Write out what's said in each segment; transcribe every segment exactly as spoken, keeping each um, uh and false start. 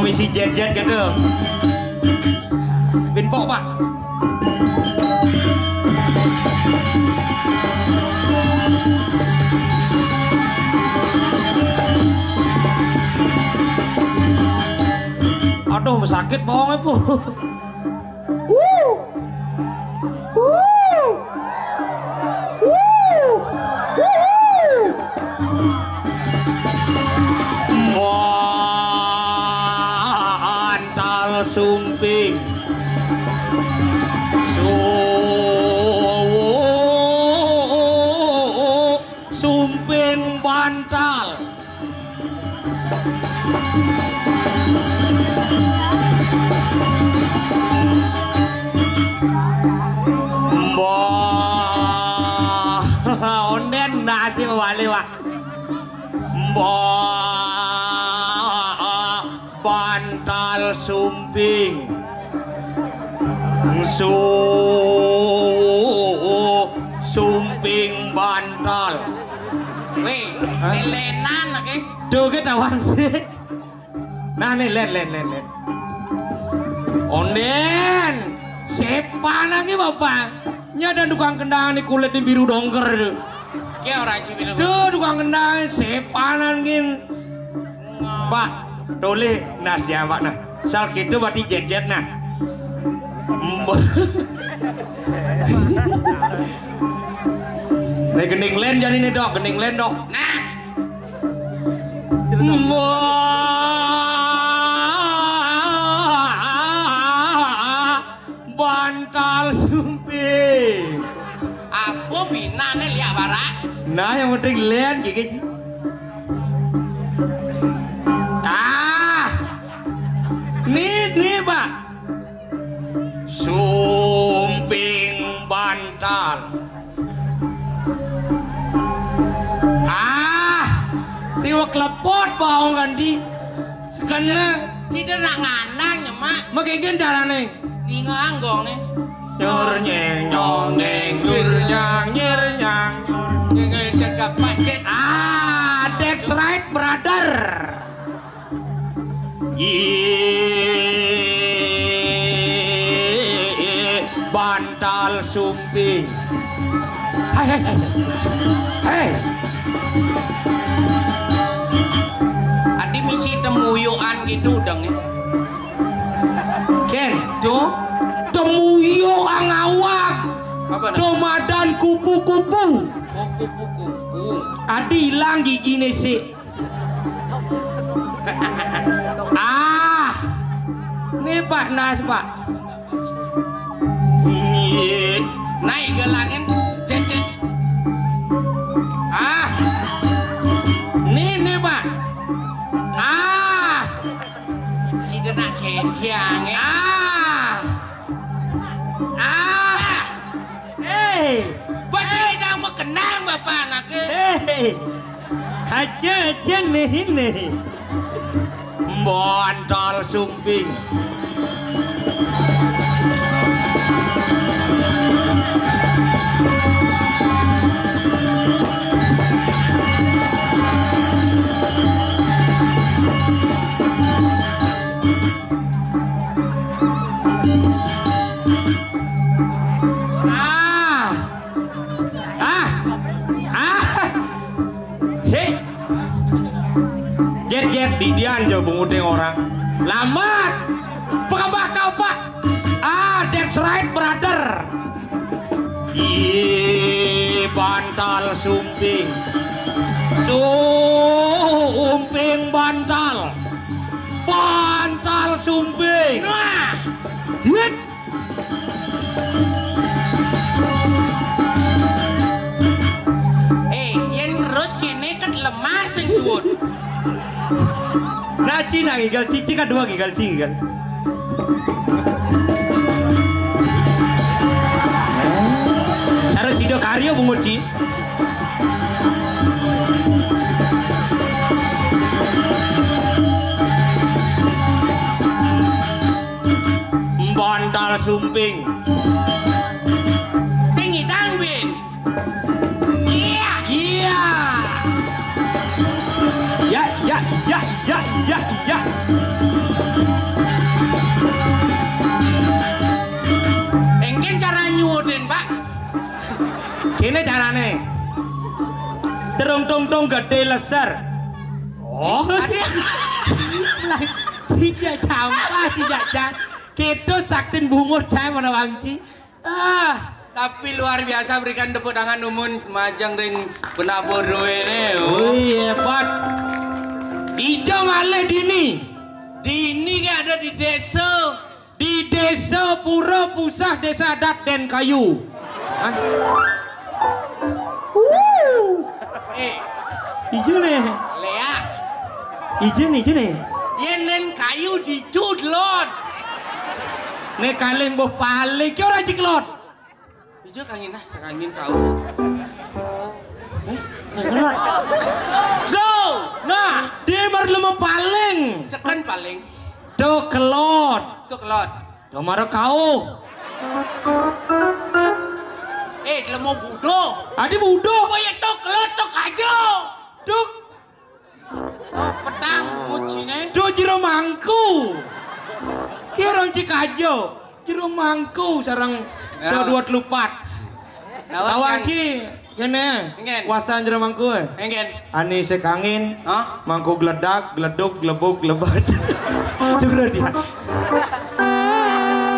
Misi jet-jet gitu. Bin pok, Pak. Aduh, sakit bohongnya, Bu. Wuh. Wuh. Wuh. Wuh. Bantal sumping. Su-, sumping bantal. Mbah, onden nasi wali, Pak. Mbah, bantal sumping. Su-, sumping bantal. Weh, hah? Lelenan lagi. Duh, ki tawang sih. Nah, nih, len, len, len, len. Onden, sepan lagi, Bapak. Nya ada tukang kendang nih, kulitnya biru dongker tuh. Ki ora, Ji, biru. Tuh, tukang kendang sepanan gin. Pak, toleh nas ya, Pak, nah. Sal gitu berarti jet-jet, nah. Mbah. Nih, gending len jani nih, Dok, gending len, Dok. Nah. Mbah. Bantal sumping. Apa binane liak barak? Nah, yang penting len gigi, Ji. Ah. Nih, nih, Pak. Sumping bantal. Ah, tiwek lepot baong ganti. Sekene. Cida nak ngandang, Nyemak. Mekegen carane. Ninga anggone. Nyur nyeng nyong neng, nyur nyang, nyir nyang, nyur. Ngene cakap macet. Ah, that's right, brother. Ih, bantal sumping. Hai, hai, hai. Hei. Adi misi temuyukan gitu dong ya. Ken, tuh, temuyukan awak. Apa namanya? Domadan kupu-kupu. Oh, kupu-kupu. Adi hilang gigine sih. Ah, nih Pak Nas, Pak. Naik gelangin, cecek. Ah, nih, nih, Pak. Ah, cida nak kediange. Ah, ah. Eh, pas ini dah mau kenang bapak anaknya. Eh, aja, aja nih, nih. Bantal sumping. Ah. Ah. Ah. Hei. Jet, jet, didian jo bunguting orang. Lamat. Pekabah kau, Pak. Ah, that's right, brother. Ih, bantal sumping. Sumping bantal. Bantal sumping. Nah. Hit. Eh, yen terus kene ket lemah sing suwun. Nah, Ci, nah, gigal, Ci, Ci, kedua gigal, Ci, gigal. Harus sido karyo bungut, Ci. Bantal sumping. Sing ngidang, Win. Iya. Iya. Ya, ya, ya, ya, ya, ya. Carane. Terung tung tung gede leser. Oh. Sijak campa, sijak can. Kita saktin bungut saya mana wangci. Ah, tapi luar biasa, berikan tepuk tangan umun semajang ring benak bodoh ini. Oh, iya, Pak. Ijo malih dini. Dini kayak ada di desa. Di Desa Pura Pusah, Desa Adat Den Kayu. Hah? Eh, ijine. Lea. Ijine, ijine. Yen nen kayu didud, Lord. Ne kaling boh paling ki ora cik, Lord. Ijo kangin nah, sakangin kau. Eh, ngelot. Do, nah, dia baru lama paling. Seken paling. Do kelot. Do kelot. Do mara kau. Eh, lemo budo. Adi budo. Oh ya, do kelot, do kajo. Do. Petang, mucine. Do jero mangku. Ki orang Cikajo. Jero mangku sareng. Ya. Sodua telupat. Tawang ci, kene. Engen. Wasan jero mangku. Engen. Ani sekangin. Hah? Mangku geledak, geleduk, gelebuk, gelebat. Sudah dia.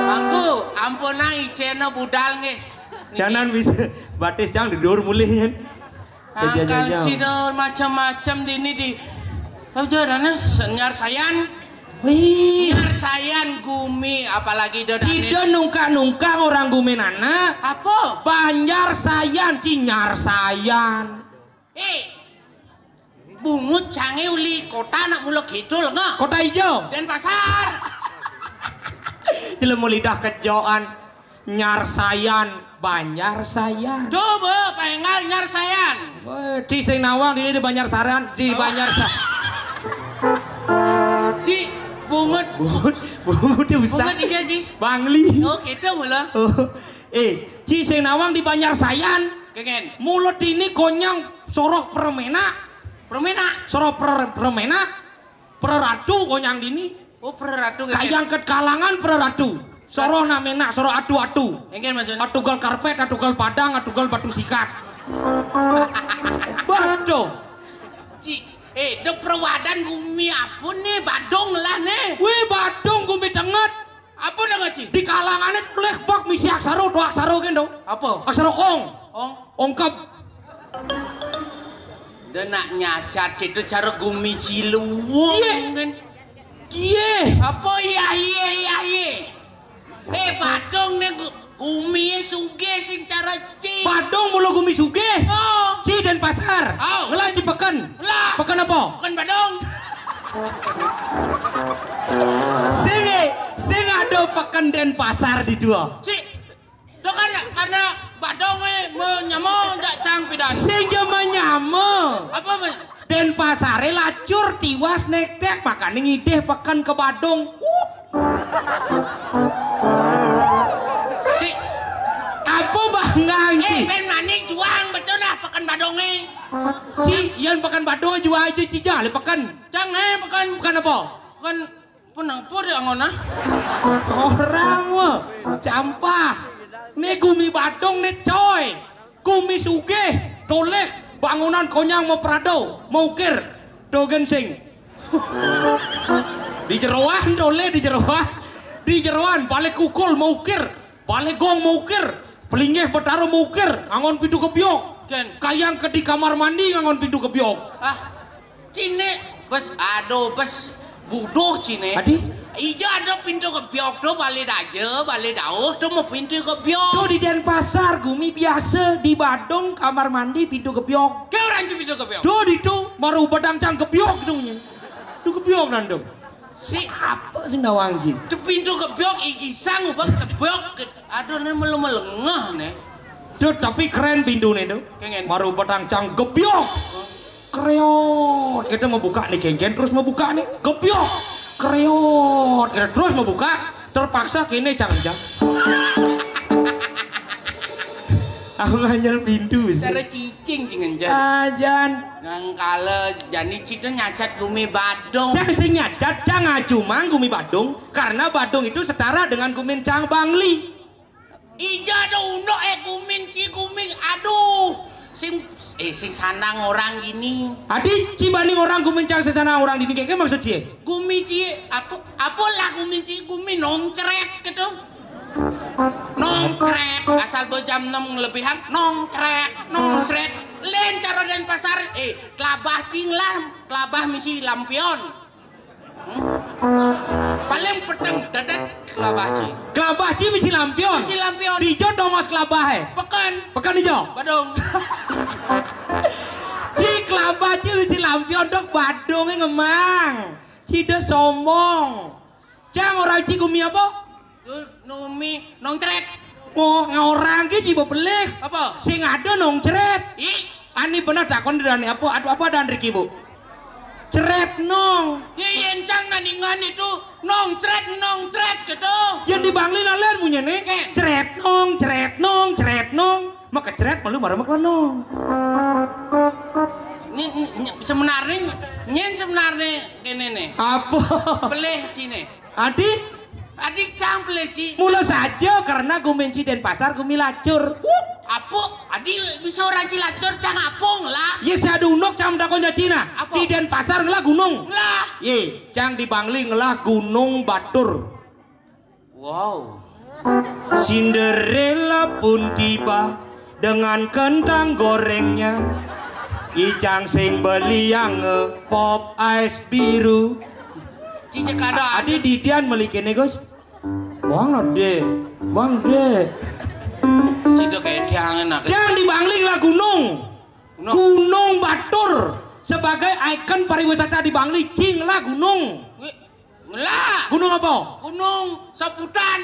Mangku, ampun ae, cena budal nggih. Niki. Jangan bisa batis jang didur mulih, ya. Angkal Cina macam-macam di ini di. Apa jarane, nyar sayan? Wih. Nyar sayan gumi, apalagi do Cida nungkak-nungkak orang gumi nana. Apa? Banjar sayan, cinyar sayan. Eh, bungut cange uli kota nak mula kidul, ngah. Kota ijo. Denpasar. Ilmu lidah kejoan. Nyarsayan, Banjarsayan. Coba, Pak Enggal, Nyarsayan. Weh, di sing nawang di, di Banjarsaran, di Banjarsa. Ci, bungut. Bungut, bungut di besar. Bungut iya, Ci. Bangli. Oh, gitu mula. Oh. Eh, ci sing nawang di Banjarsayan. Kengen. Mulut ini konyang sorok permena. Permena. Sorok per, permena. Preratu konyang dini. Oh, preratu kengken. Kayang ket kalangan preratu. Soroh namena, soroh atu-atu. Kengken maksudnya? Atugal karpet, atugal padang, atugal batu sikat. Badong. Ci, eh, de perwadan gumi apa nih? Badong lah nih. Wih, badong gumi denget. Apa dah, Ci? Di kalangannya leh bak misi aksara, dua aksara kendo. Apa? Aksara ong. Ong. Ongkep. Dia nak nyacat kita cara gumi Ciliwung. Iya. Kan? Iya. Apa iya, iya, iya, iya? Eh, Badung nih gu-, gumi sugih sing cara ci. Badung mulu gumi sugih. Oh. Ci Denpasar. Oh. Ngelah ci peken. Lah. Peken apa? Peken Badung. Sing, sing ada peken Denpasar di dua. Ci, itu kan karena Badung eh menyama jak cang pidan. Sing menyama. Apa, Mas? Denpasare lacur tiwas nektek, makane ngidih peken ke Badung. Si apa bangga iki? Eh, ben maning juang betul lah peken Badunge. Ci, yen peken Badung juang aja ci jale peken. Cang eh peken. Peken apa? Peken Penapa dia ngono? Orang wa, campah. Ni gumi Badung ni coy. Gumi sugih, toleh, bangunan konyang mau prado, mau ukir. Dogen sing. Di jeroan toleh di jeroan. Di jeroan balik kukul mau ukir, balik gong mau ukir, pelinggih betara mau ukir, ngangon pintu kebyok. Ken. Kayang ke di kamar mandi ngangon pintu kebyok. Ah. Cine, bes, aduh, bes, buduh cine. Adi? Ija ada pintu kebyok do, balik aja, balik dauh, do mau pintu kebyok. Do di Denpasar, gumi biasa, di Badung, kamar mandi, pintu kebyok. Ke orang ci pintu kebyok? Do di tu, maru bedang cang kebyok do nyen. Tu kebyok nandung. Si apa sih nawang ci? Tu pintu kebyok, iki sang ubah kebyok. Aduh, ne melu melengah ne. Cuk, tapi keren pintune tuh. Kengen. Maru petang cang gebyok. Kreot. Kita mau buka nih, kengen terus mau buka nih. Gebyok. Kreot. Kita terus mau buka. Terpaksa kene cang cang. Aku nganyel pintu sih. Cara cicing cing enjan. Ajan. Nang kala jani cita nyacat gumi Badung. Cang sing nyacat, cang acumang gumi Badung. Karena Badung itu setara dengan gumin cang Bangli. Ija ada unduk, eh, gumin ci gumin. Aduh. Sing, eh, sing sanang orang gini. Adi, ci bani orang gumin cang sing sanang orang dini, keke maksud cie? Gumi ci, apa, apalah gumin ci gumin nongcret gitu. Nongcret, asal bo jam enam lebihan, nongcret, nongcret. Len cara Denpasar, eh, kelabah cing lah, kelabah misi lampion. Hmm? Paling peteng dedet kelabah ci. Kelabah ci misi lampion. Misi lampion. Di ijo dong mas kelabah, eh. Peken. Peken ijo. Badung. Ci kelabah ci misi lampion dok badung ngemang. Ci de sombong. Cang orang ci gumi apa? Numi nongcret. Ngo, orang ki ci bebelih. Apa? Sing ada nongcret. Ih. Ani benar takon dari apa? Aduh, apa dan Riki, Bu? Cret nong. Ya, yen cang naningan itu nongcret, nongcret gitu. Yang di Bangli laler punya nih. Ke? Cret nong, cret nong, cret nong. Maka cret malu marah maka nong. Ini, ini, ini sebenarnya, nyen sebenarnya kene nih. Apa? Pelih cine. Adi? Adi cang pelih ci. Mula saja karena gumin ci Denpasar gumi lacur. Apo? Adi bisa orang ci lacur cang apung lah. Ye sadunok cang dakon cacina. Apa? Di Denpasar ngelah gunung. Lah. Ye, cang di Bangli ngelah gunung batur. Wow. Cinderella pun tiba dengan kentang gorengnya. Icang sing beli yang pop ice biru. Cici kada. Adi didian meli kene, Gus. Bang ade, bang de. Cida kayak tiangan nak. Cang di Bangli lah gunung. Gunung. Gunung Batur sebagai ikon pariwisata di Bangli, cing lah gunung. Ngelah. Gunung apa? Gunung Saputan.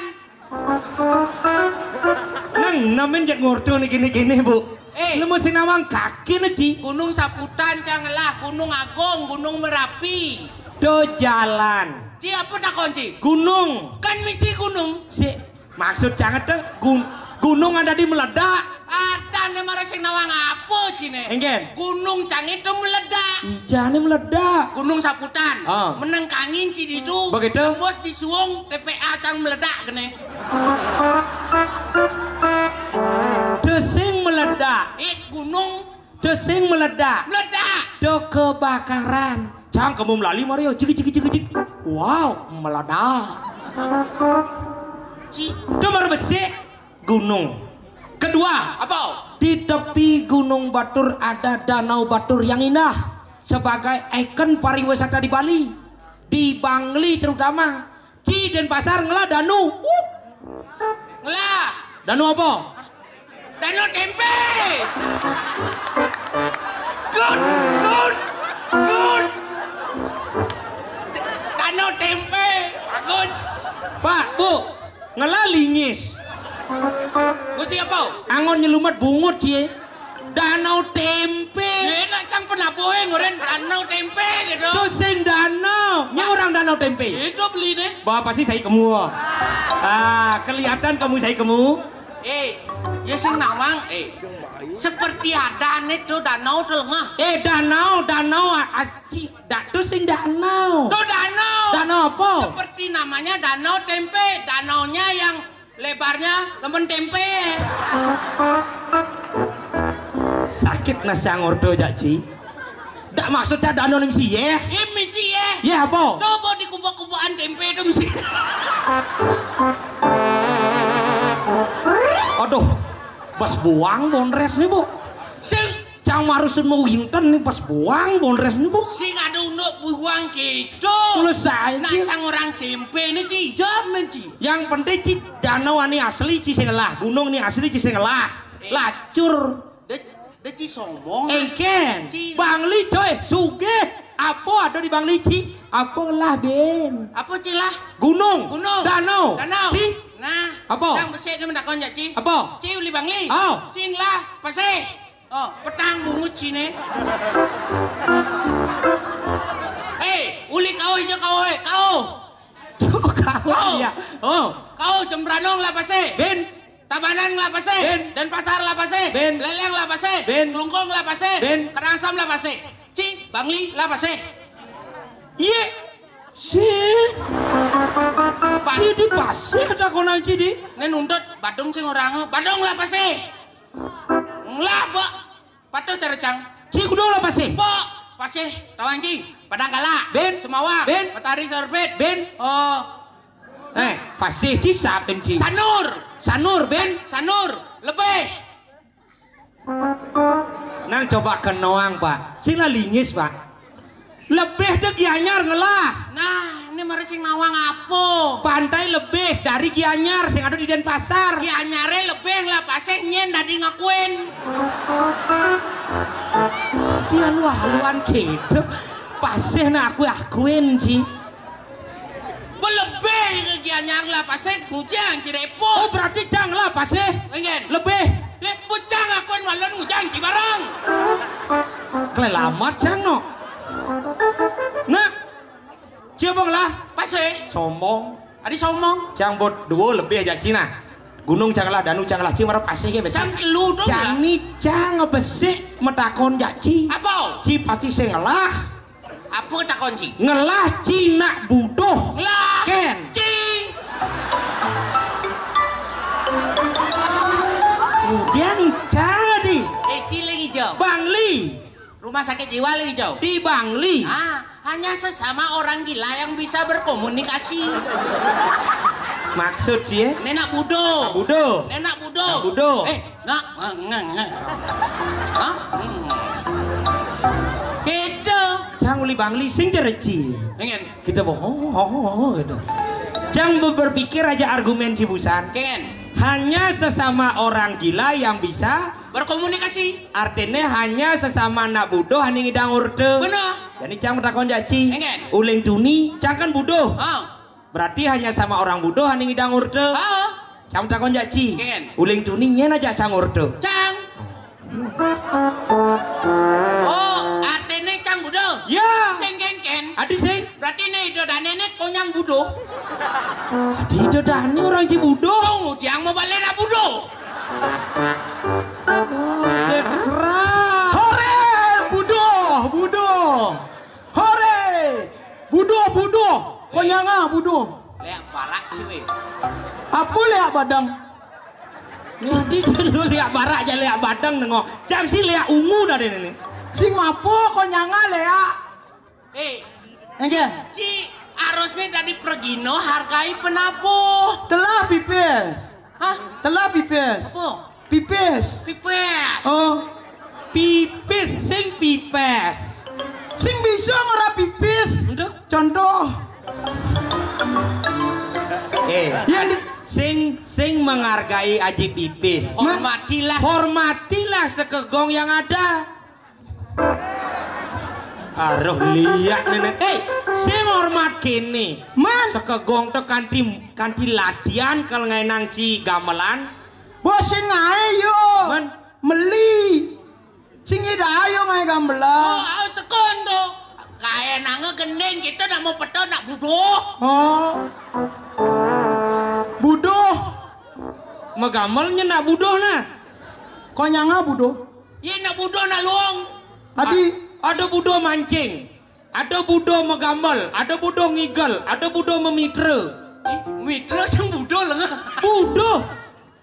Nang namen jek ngorto nih kini-kini, Bu. Eh. Lu mesti nawang kaki nih, Ci. Gunung Saputan, cang ngelah, Gunung Agung, Gunung Merapi. Do jalan. Ci, apa takon, Ci? Gunung. Kan misi gunung. Si, maksud jangan tuh gun-, gunung ada di meledak. Ada nih marah sing nawang apa, Ci, nih? Enggen. Gunung cang itu meledak. Ijane meledak. Gunung Saputan. Ah. Meneng kangin ci ditu. Begitu. Tembus di suung T P A cang meledak kene. Desing meledak. Eh, gunung. Desing meledak. Meledak. Do kebakaran. Cang kamu melali Mario. Cik, cik, cik, cik. Wow, meledak. Ci. Itu baru besik. Gunung. Kedua, apa? Di tepi Gunung Batur ada Danau Batur yang indah sebagai ikon pariwisata di Bali, di Bangli terutama. Ci Denpasar ngelah danu. Ngelah. Danu apa? Danu tempe. Good, good, good. Danu tempe. Bagus. Pak, Bu, ngelah lingis. Gusti apa? Angon nyelumat bungut, Ci. Danau tempe. Ya, nak cang penabuhe ngoren danau tempe gitu. Itu sing danau. Nya orang danau tempe. Itu beli deh. Bapak sih saya kemu. Ah, kelihatan kamu saya kemu. Eh, ya sing nawang, eh. Seperti ada nih tuh danau tuh lengah. Eh, danau, danau, ah, ci, dak tuh sing danau. Tuh danau. Danau apa? Seperti namanya danau tempe. Danaunya yang lebarnya lemen tempe. Sakit nasi angor do, Jak Ci. Dak maksud cak dano nih misi ye. Im misi ye. Ye apa? Coba di kubuk-kubukan tempe itu misi. Aduh, bas buang bondres nih, Bu. Sing Cang marusun mau winten nih pas buang bondres nih, Bu. Sing ada unduk buang gitu. Lu saya, nak Ci. Cang orang tempe nih, Ci, jamin, Ci. Yang penting, Ci, danau ani asli, Ci, sing ngelah. Gunung nih asli, Ci, sing ngelah. Eh. Lacur. De, de Ci sombong. Engken. Ci. Bangli, coy, sugih. Apa ada di Bangli, Ci? Apa lah, Ben? Apa, Ci, lah? Gunung. Gunung. Danau. Danau. Ci. Nah. Apa? Cang besik ke mendakon ya, Ci. Apa? Ci uli Bangli. Oh. Ci ngelah pasih. Oh, petang bungut sini. Eh, uli kau aja kau, eh, kau. Tuh, kau. Oh. Iya. Oh. Kau Jembranong lah pase. Ben. Tabanan lah pase. Ben. Denpasar lah pase. Ben. Leleng lah pase. Ben. Klungkung lah pase. Ben. Karangsam lah pase. Ci, Bangli lah pase. Iya. Ci. Ci, di pasih takonan ci, di. Né nuntut badung sing ora nge-, badung lah pasih. Lah, Mbok. Patuh cara cang. Ci kudu lah pasih. Mbok, pasih tawang ci. Padang Kala. Bin. Semawa. Bin. Matahari sorbit. Bin. Oh. Eh, pasih ci saben ci. Sanur. Sanur, bin. Sanur. Lebih. Nang coba kenoang, Pak. Sing lah lingis, Pak. Lebih dek Gianyar ngelah. Nah, ini mari sing nawang apa? Pantai lebih dari Gianyar sing ada di Denpasar. Gianyare lebih lah pasih nyén dadi ngakuin. Dia lu haluan gitu. Pasih nak aku akuin, Ci. Belebih ke Gianyar lah pasih ngujang Cirepot. Oh, berarti cang lah pasih. Enggak. Lebih. Lek bujang aku walon ngujang Cibarang. Kelelamat cang no. Nah, coba lah. Pasih. Sombong. Adi sombong. Cang bot dua lebih aja Cina. Gunung cang lah, danu cang lah, Ci marep pasih ke besar. Cang telu dong lah. Cang ni cang besik metakon jaci. Apa? Ci pasti sing ngelah. Apa takon ci? Ngelah ci nak buduh. Lah. Ken. Ci. Kemudian jadi. Eh, ci lagi jauh. Bangli. Rumah sakit jiwa lagi jauh. Di Bangli. Ah, hanya sesama orang gila yang bisa berkomunikasi. Maksud ci, ya? Nenek budo. Budo. Nenek budo. Budo. Eh, nak, nge, nge, nge. Hah? Hmm. Gitu. Cang uli Bangli sing cereci. Pengen. Kita bohong, oh, oh, oh, gitu. Cang be-, berpikir aja argumen ci busan. Pengen. Hanya sesama orang gila yang bisa berkomunikasi. Artinya hanya sesama anak budo hanya ngidang urte. Bener. Jadi cang metakon jaci. Pengen. Uling tuni, cang kan budo. Ah. Berarti hanya sama orang budo hanya ngidang urte. Ah. Cang metakon jaci. Pengen. Uling tuni nyén aja cang urte. Cang. Oh, artine cang budo. Ya. Sing kengken. Adi sing. Berarti né ido dane né konyang budo. Adi ido dane orang ci budo. Tunggu tiang mau balik nak budo. Oh, that's right. Hore, budo, budo. Hore, budo, budo. Konyanga budo. Leak barak sih weh. Apa leak badang? Jadi lu leak barak aja leak badang nengok. Cang sih leak ungu dari ini. Sing mapo konyanga leak. Eh, enggak. Ci, harusnya tadi pergino hargai penabuh. Telah pipis. Hah? Telah pipis. Apa? Pipis. Pipis. Oh. Pipis, sing pipis. Sing bisa ora pipis. Udah. Contoh. Eh, yang di- sing sing menghargai aji pipis. Hormatilah. Hormatilah sekegong yang ada. Aduh, liak nenek. Eh, sing hormat kene. Man. Sekegong tuh kanti kanti latihan kalau ngainang ci gamelan. Bos sing ngae yo. Man. Meli. Sing ida ayo ngae gamelan. Oh, ayo sekon tuh. Kae nange gending kita nak mau peto nak buduh. Oh. Buduh. Magamelnya nak buduh nah. Konyanga buduh. Iya nak buduh nak luong. Adi. A-, ada buduh mancing. Ada buduh megamel, ada buduh ngigel, ada buduh memitra. Ih, mitra sing buduh lenga. Buduh.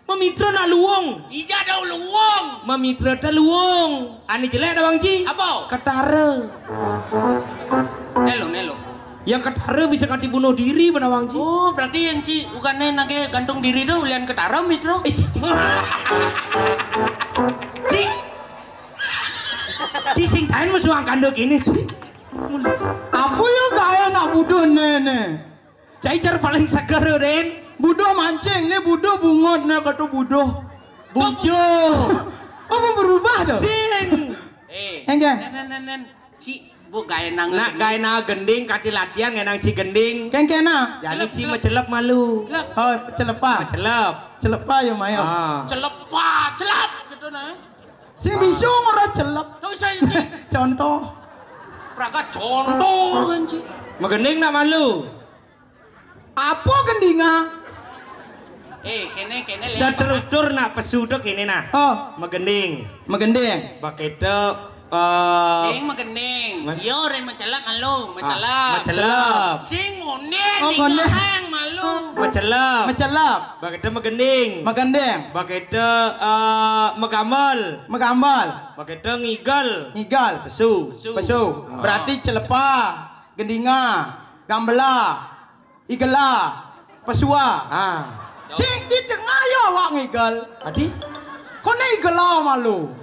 Memitra nak luung. Ija ada luung. Memitra teh luung. Ani jelek dah Bang Ji. Apa? Ketara. Nelo, nelo. Yang ketara bisa kanti bunuh diri benar Bang Ji. Oh, berarti yang ci bukannya nage gantung diri tuh lian ketara mitra. Eh, ci, ci. Ci. Ci sing kain masuk angkando gini, ci. Apa ya gaya nak buduh nene? Cai jar paling seger, Den. Buduh mancing, nih buduh bungut, nih kata buduh. Bujo. Apa berubah dong? Sing. Eh, enggak. Nen, nen, nen, nen. Ci, bu gaya nang nak gending. Gaya nang gending, kati latihan, gaya nang ci gending. Kengkena. Jadi ci celep, celep. Mecelep malu. Celep. Oh, celepa. Mecelep. Celepa ya, Mayo. Ah. Celepa, celep. Gitu nah. Sing bisa ngora celep. Tuh, saya, ci. Contoh. Praga contoh kan, ci. Megending nak malu. Apa gendinga? Eh, kene, kene, seterutur nak pesu tuh kene nah. Oh. Megending. Megending. Bakete Eh, sing magending. Mas- Yo, ren macelep malu, ah, macelep. Macelep. Sing ngonen. Oh, ngonen. Ningehang malu. Macelep. Macelep. Bak kéto magending. Magending. Bak kéto, eh, magambel. Magambel. Bak kéto ngigel. Ngigel. Pesu. Pesu. Pesu. Ah. Berarti celepa, gendinga, gambela, igela, pesua. Ah. Sing di tengah yo awak ngigel. Adi? Koné igela malu.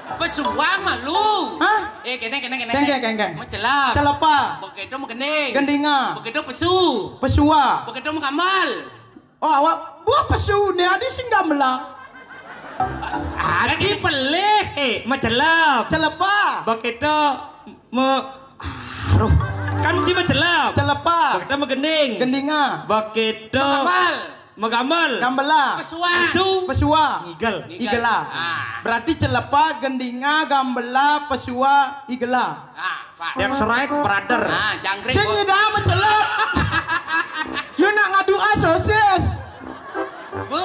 Pesua malu. Hah? Eh, kéné, kéné, kéné. Kéngkén, kéngkén. Macelep. Celepa. Bak kéto magending. Gendinga. Bak kéto pesu. Pesua. Bak kéto magambel. Oh, awak buah pesu né adi sing gambela. Adi pelih, eh, macelep. Celepa. Bak kéto me-, aduh, kan ci macelep. Celepa. Bak kéto magending. Gendinga. Bak kéto magambel. Magambel. Gambela. Pesua. Pesu. Pesua. Ngigel. Ngigel. Igela. Ah. Berarti celepa, gendinga, gambela, pesua, igela. Ah, pas. Yang serait, brother. Ah, jangkrik. Sing ngidam macelep. Yo nak ngadua sosis. Bu.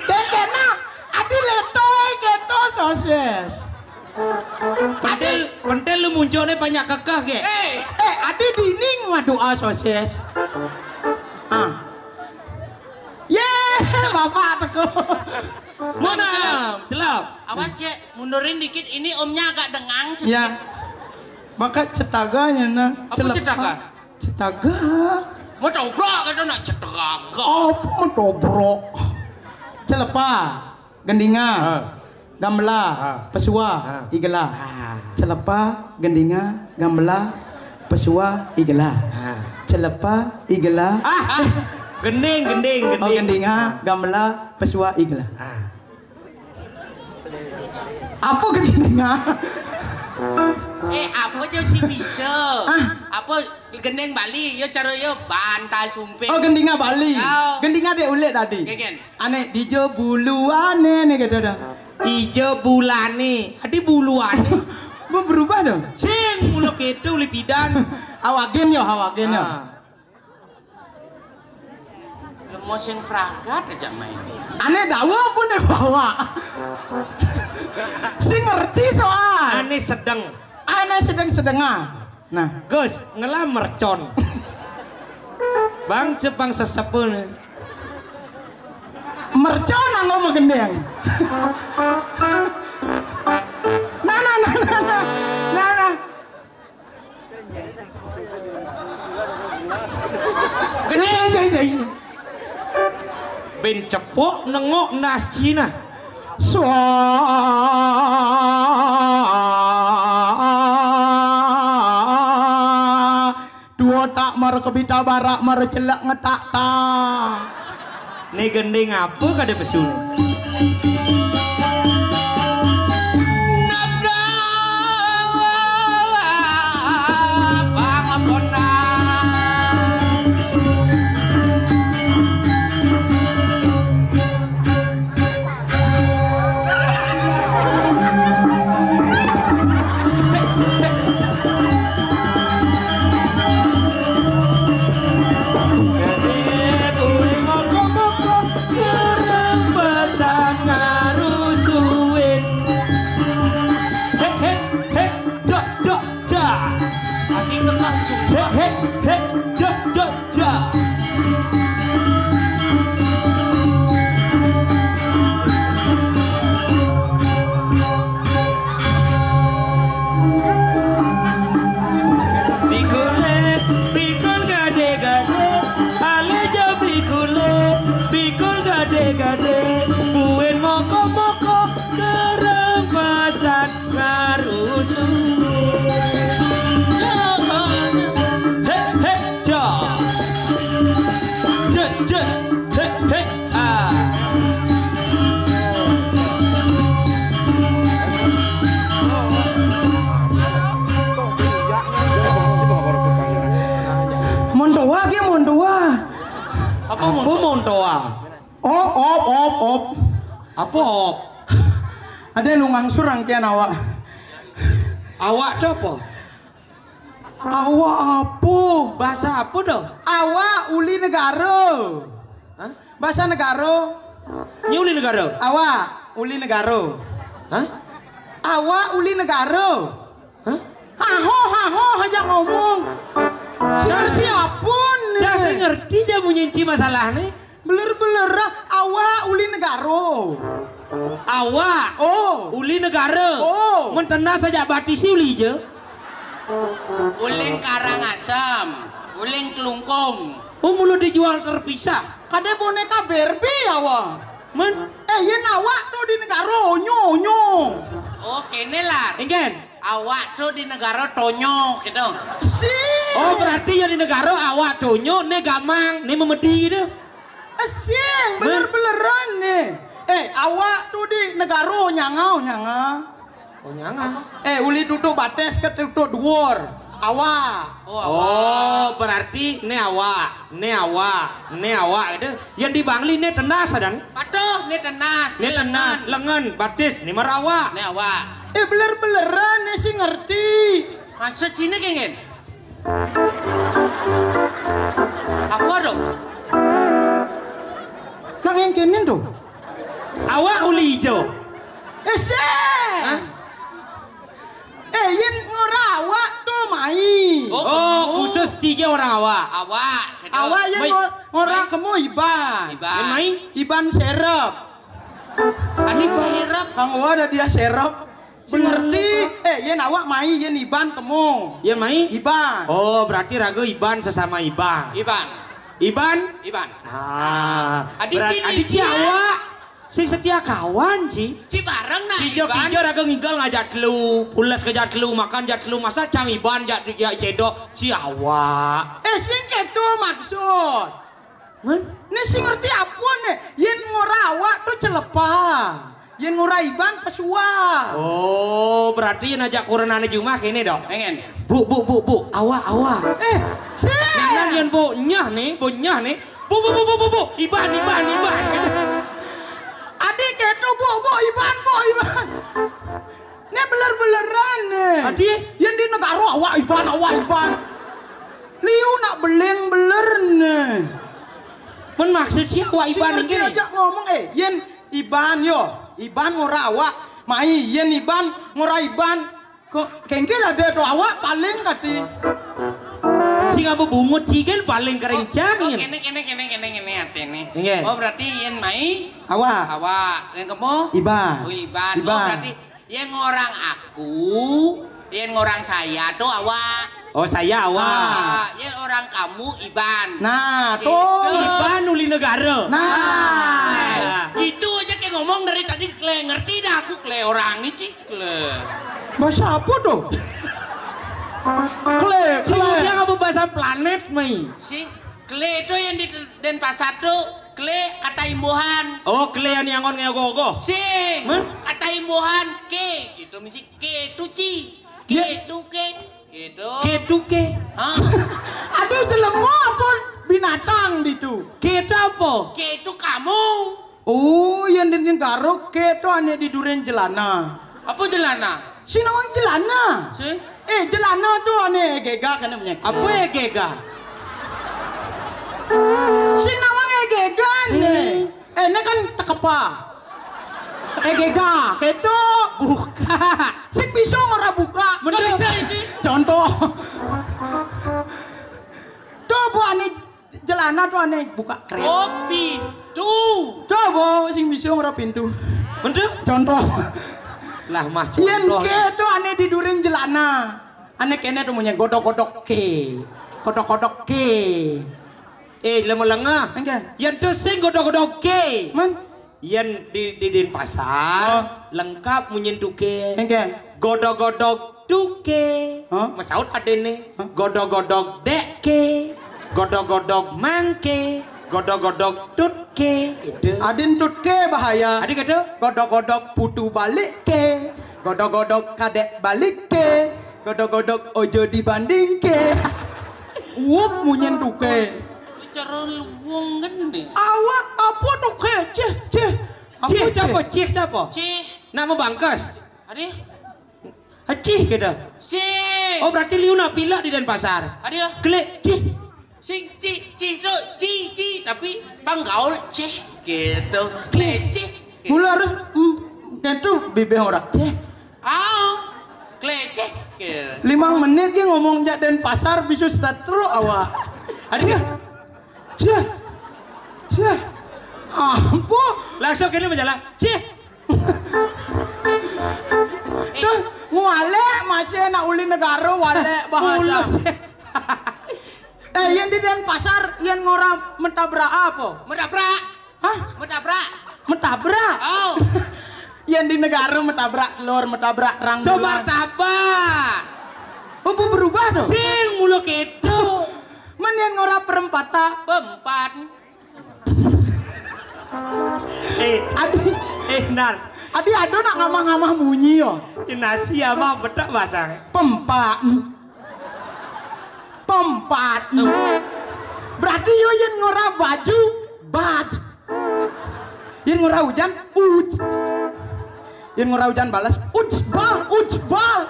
Kéngkén nah, adi letoy kéto sosis. Pentil, pentil lu munculné banyak kekeh, gé. Eh. Eh, adi dini ngadua sosis. Ah. Yé, bapak teko. Mana? Celap. Awas, gé, mundurin dikit. Ini omnya agak dengang sedikit. Ya. Maka cetaganya, nah. Apa cetaga? Cetaga. Mau tobrok kata nak cetaga. Oh, mau tobrok. Celepa, gendinga, ah, gambela, ah, pesua, ah, igela. Ah. Celepa, gendinga, gambela, pesua, igela. Ah. Celepa, igela. Ah, ah. Gending, gending, oh, gending. Gendinga, ah, gambela, pesua, igela. Ah. Apa gendinga? Eh, apa je ci bisa? Ah. Apa gending Bali? Yo cara yo bantal sumping. Oh, gendinga Bali. Oh. Gendinga dek ulik tadi. Kéngkén. Ané dijo buluané né kéto dah. Dijo bulané. Adi buluané. Berubah dong. Sing mula kéto ulik pidan. Awagin yo, awagin yo. Ah. Lemo sing pragat aja main. Ané dawa pun deh bawa. Sing ngerti soal. Ané sedeng. Ané sedeng-sedengah. Nah, Gus, ngelah mercon. Bang Jepang sesepun. Mercon anggo magending. Nah, nah, nah, nah, nah. Nah, nah. Gede, gede, gede. Bin cepok nengok nas Cina. Swa. Dua tak mara kebita barak mara celak ngetak tak. Né gending apa kadé pesu né? Hek, hek, hek, jok, jok, jak. Hek, hek, hek, jok, jok, jak. Bikul, bikul gadé-gadé, alé ja bikul, bikul gadé-gadé, buin moko-moko, kerempatan ngarusu. Hek, hek, ja. Jek, jek, hek, hek, ah. Montoa gé, montoa. Apa montoa? Montoa. Op, op, op, op. Apa op? Ada lu ngangsur rangkaian awak. Awak to apa? Awak apa? Bahasa apa to? Awak uli negara. Hah? Bahasa negara. Ini uli negara. Awak uli negara. Hah? Awak uli negara. Cang siapa nih? Cang sing ngerti ja munyin ci masalah nih. Beler-beler awak uli negara. Awak. Oh. Uli negara. Oh. Mun tenas saja batisi uli je. Uling Karangasem, uling Klungkung. Oh, mulu dijual terpisah. Kade boneka Barbie awak. Men? Eh, yen awak tuh di negara onyo, onyo. Oh, kene lah. Engken. Awak tuh di negara Tonyo gitu. Si. Oh, berarti ya di negara awak Tonyo, ne gamang, ne memedi gitu. Eh, sing, bener-beneran nih. Eh, awak tuh di negara Nyangau, Nyanga. Oh, Nyanga. Eh, uli tutup bates ke tutup duor. Awak. Oh, awak. Oh, berarti ne awak, ne awak, ne awak gitu. Yang di Bangli ne tenas, Dang. Patuh, ne tenas, ne tenas, lengan, batis, ne merawa. Ne awak. Eh, beler-beleran ne sing ngerti. Maksud sini kengen? Apa dong? Nang yang kene tuh. Awak uli ijo. Eh, sih. Hah? Eh, yen ngora awak tuh mai. Oh, khusus tiga orang awak. Awak. Awak yen ngora kemu Iban. Iban. Yen mai? Iban serep. Ani serep. Kang Owa ada dia serep. Sing ngerti? Eh, yen awak mai, yen Iban kemu. Yen mai? Iban. Oh, berarti raga Iban sesama Iban. Iban. Iban? Iban. Ah, adi ci, adi ci awak. Sing setia kawan, Ci. Ci bareng nah, Iban. Kijo raga ngigal ngajak telu, pules ngajak telu, makan jak telu, masa cang Iban jak ya cedok, ci awak. Eh, sing keto maksud. Men? Nih sing ngerti apa nih? Yen ngora awak tuh celepa. Yen ngora Iban pesua. Oh, berarti yen ajak kurenane jumah kene dong. Pengen. Bu, bu, bu, bu, awak, awak. Eh, sih. Yen bu nyah nih, bu nyah nih. Bu, bu, bu, bu, bu, bu. Iban, Iban, Iban. Adik itu bu, bu, Iban, bu, Iban. Ini beler-beleran nih. Adik? Yang di negara awak Iban, awak Iban. Liu nak beling beler nih. Men maksud si awak Iban ini aja ngomong, eh, yen Iban yo, Iban ngora awak, mai yen Iban ngora Iban, kok kengkel ada tuh awak paling kasih. Sing apa bungut cigen paling kerencang. Oh, kene, kene, kene, kene, kene, ate nih. Iya. Oh, berarti yen mai awak. Awak, yang kemo? Iban. Oh, Iban. Oh, Iban. Berarti yen orang aku, yen orang saya tuh awak. Oh, saya awak. Ah, yen orang kamu Iban. Nah, gitu. Tuh. Iban uli negara. Nah. Nah. Gitu aja kayak ngomong dari tadi kle ngerti dah aku kle orang nih, Ci. Kle. Bahasa apa tuh? Kle, kle. Dia ngapa bahasa planet, Mai? Si kle itu yang di Denpasar tuh, kle kata imbuhan. Oh, kle yang nyangon ngeogo-ogo. Sing. Hah? Kata imbuhan ke, gitu misi ke tuci. Ya. Ke tuke. Gitu. Ke tuke. Hah? Ada jelema apa binatang di tu? Ke itu apa? Ke itu kamu. Oh, yang di negara ke itu ane di duren jelana. Apa jelana? Si nawang jelana. Si? Eh, jelana tu ane gega kena punya. Apa ya gega? Si nawang ya gega nih. Eh, ini kan tekepa. Eh, gega, keto. Buka. Sing bisa ora buka. Bener. Bisa, sih. Contoh. Tuh, Bu Ani, jelana tuh aneh buka kereta. Oh, pintu. Coba sing bisa ora pintu. Bener? Contoh. Lah, mah contoh. Yen ke tuh aneh di during jelana. Aneh kene tuh punya godok-godok ke. Godok-godok ke. Eh, lama lengah. Enggak. Yen tuh sing godok-godok ke. Man? Yen di, di Denpasar, oh, lengkap munyin tuke. Enggak. Godog-godog tuke. Hah? Masaut adene. Hah? Godog-godog dekke. Godog-godog mangke. Godog-godog tutke. Itu. Adin tutke bahaya. Adi kata? Godog-godog putu balikke. Godog-godog kadek balikke. Godog-godog ojo dibandingke. Uwek munyin tuke. Bicara luwung gende. Awak apa tuke? Cih, cih. Apa cih? Cih apa? Cih apa? Cih. Nak mau bangkas? Adi? Cih gitu. Sing. Oh, berarti liu nak pilek di Denpasar. Adi ya? Klik, cih. Sing, cih, cih tu, cih, cih, tapi panggaul cih gitu. Klik, cih. Gitu. Mula harus, mm, gitu bibir orang. Cih. Ah. Klecek. Limang menit ge ngomong jak Denpasar, bisu setruk awak. Ada. Cih. Cih. Apa? Langsung kene berjalan. Cih. Tuh, ngualek masih nak uli negara walek bahasa. Mulus. Eh, yang di Denpasar, yang ngora mentabrak apa? Mentabrak. Hah? Mentabrak. Mentabrak? Oh. Yang di negara mentabrak telur, mentabrak terang. Coba bulan. Tabrak. Oh, berubah dong. Sing mulu keto. Men yang ngora perempatan. Pempat. Eh, adi, eh, Nar. Adi ada nak ngamah-ngamah munyi yo. Nasi ama betak basang. Pempat. Pempat. Berarti yo yang ngora baju, baj. Yang ngora hujan, uj. Yang ngora hujan balas, uj bal, uj bal.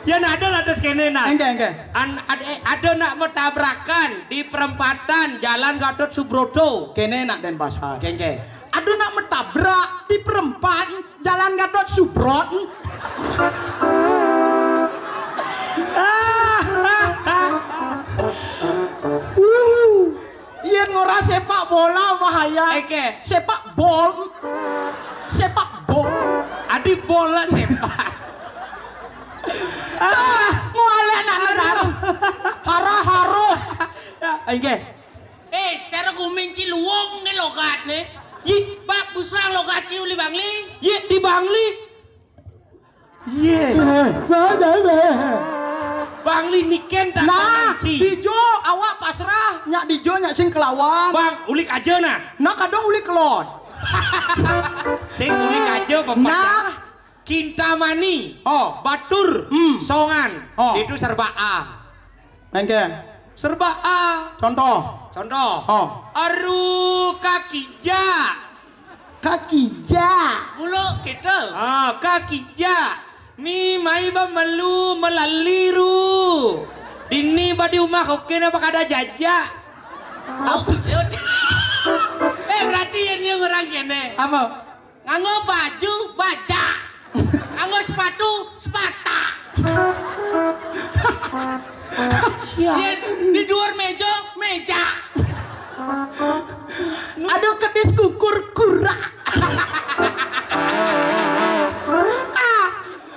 Ya, nah, ada lah terus kene, nah. Engke, engke. An-, ad-, eh, ada nak mentabrakan di perempatan Jalan Gatot Subroto. Kene nak Denpasar. Engke, engke. Ada nak mentabrak di perempatan Jalan Gatot Subroto. Uh. Yen ngora sepak bola bahaya. Eke. Sepak bol. Sepak bol. Adi bola sepak. Ah, ngualek nak negara. Hara haro. Ya, eke. Eh, cara guming Ciluwung ne logat ne. Yi, bak busang logat ci uli Bangli. Yi, di Bangli. Ye. Bangli niken tak. Nah, dijo awak pasrah, nyak dijo nyak sing kelawan. Bang, ulik aja nah. Nah, kadang ulik kelot. Sing ulik aja pepatah. Nah. Kintamani. Oh. Batur. Hmm. Songan. Oh. Itu serba A. Mengke. Serba A. Contoh. Contoh. Oh. Aru kaki ja. Kaki ja. Mulu kita. Ah, kaki ja. Mi mai ba melu melali ru. Dini ba di umah koke na ba kada jaja. Oh, yaudah. Eh, berarti ini orang kene. Apa? Nganggo baju, baja. Nganggo sepatu, sepata. Sia. Di, di luar meja, meja. Aduh, kedis kukur, kura. Ah,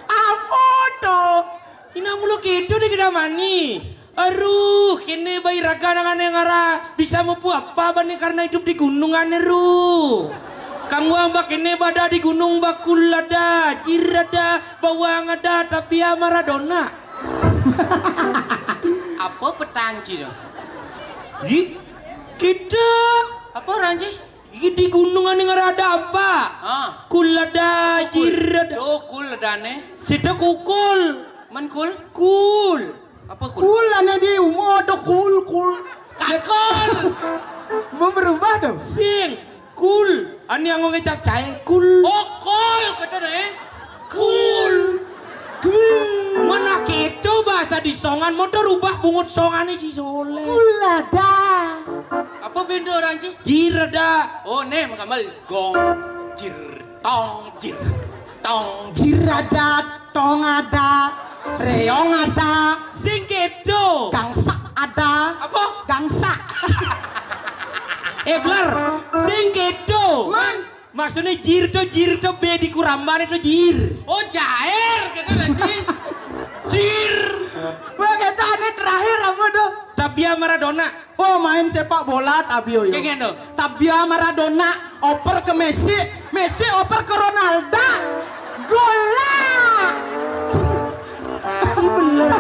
apa tuh? Ina mulu gitu deh kita mani. Aruh, kene bai raga nang ane ngara bisa mupu apa bani karena hidup di gunung ane ru. Kangguang ba kene bada di gunung bakul ada, jir ada, bawang ada, tapi ya Maradona. Apa petang ci do? Ih, kita. Apa orang ci? Ih, di gunung ane ngara ada apa? Ah. Kul ada, jir ada. Oh, kul ada ne. Sita kukul. Men kul? Kul. Apa kul? Kul ane di umur ada kul, kul. Kakul. Mau berubah dong. Sing. Kul. Ane yang ngecap cae. Kul. Oh, kul. Kata deh. Kul. Kul. Mana keto bahasa di songan. Mau rubah bungut songane si Soleh. Kul ada. Apa benda orang ci? Jir ada. Oh, ne makamal. Gong. Jir. Tong. Jir. Tong. Jir ada. Tong ada, reong ada. Sing kedo. Gangsak ada. Apa? Gangsak. Eh, Blar, sing kedo. Man. Maksudnya jir to, jir to be di kurambane to jir. Oh, jair, kata Ci. Jir. Wah, kata ane terakhir apa tuh? Tabia Maradona. Oh, main sepak bola, Tabio yo. Kayak gitu. Tabia Maradona, oper ke Messi, Messi oper ke Ronaldo. Gola. Bener.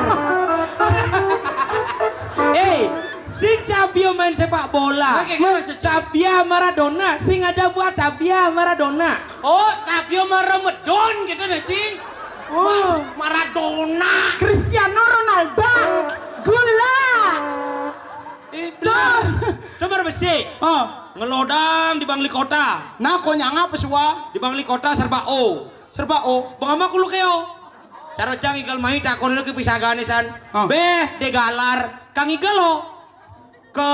Eh, si Tabio main sepak bola. Oke, gimana sih, Ci? Tabia Maradona, sing ada buat Tabia Maradona. Oh, Tabio Maramedon gitu nah, Ci. Oh. Ma-, Maradona. Cristiano Ronaldo. Gola. Itu. Tuh. Tuh baru besi. Oh. Ngelodang di Bangli Kota. Nah, konyang apa suwa? Di Bangli Kota serba O. Serba O. Bengama kulo keo. Cara cang igal mai takon lu ke pisagane san. Oh. Beh, degalar. Kang igal lo. Ke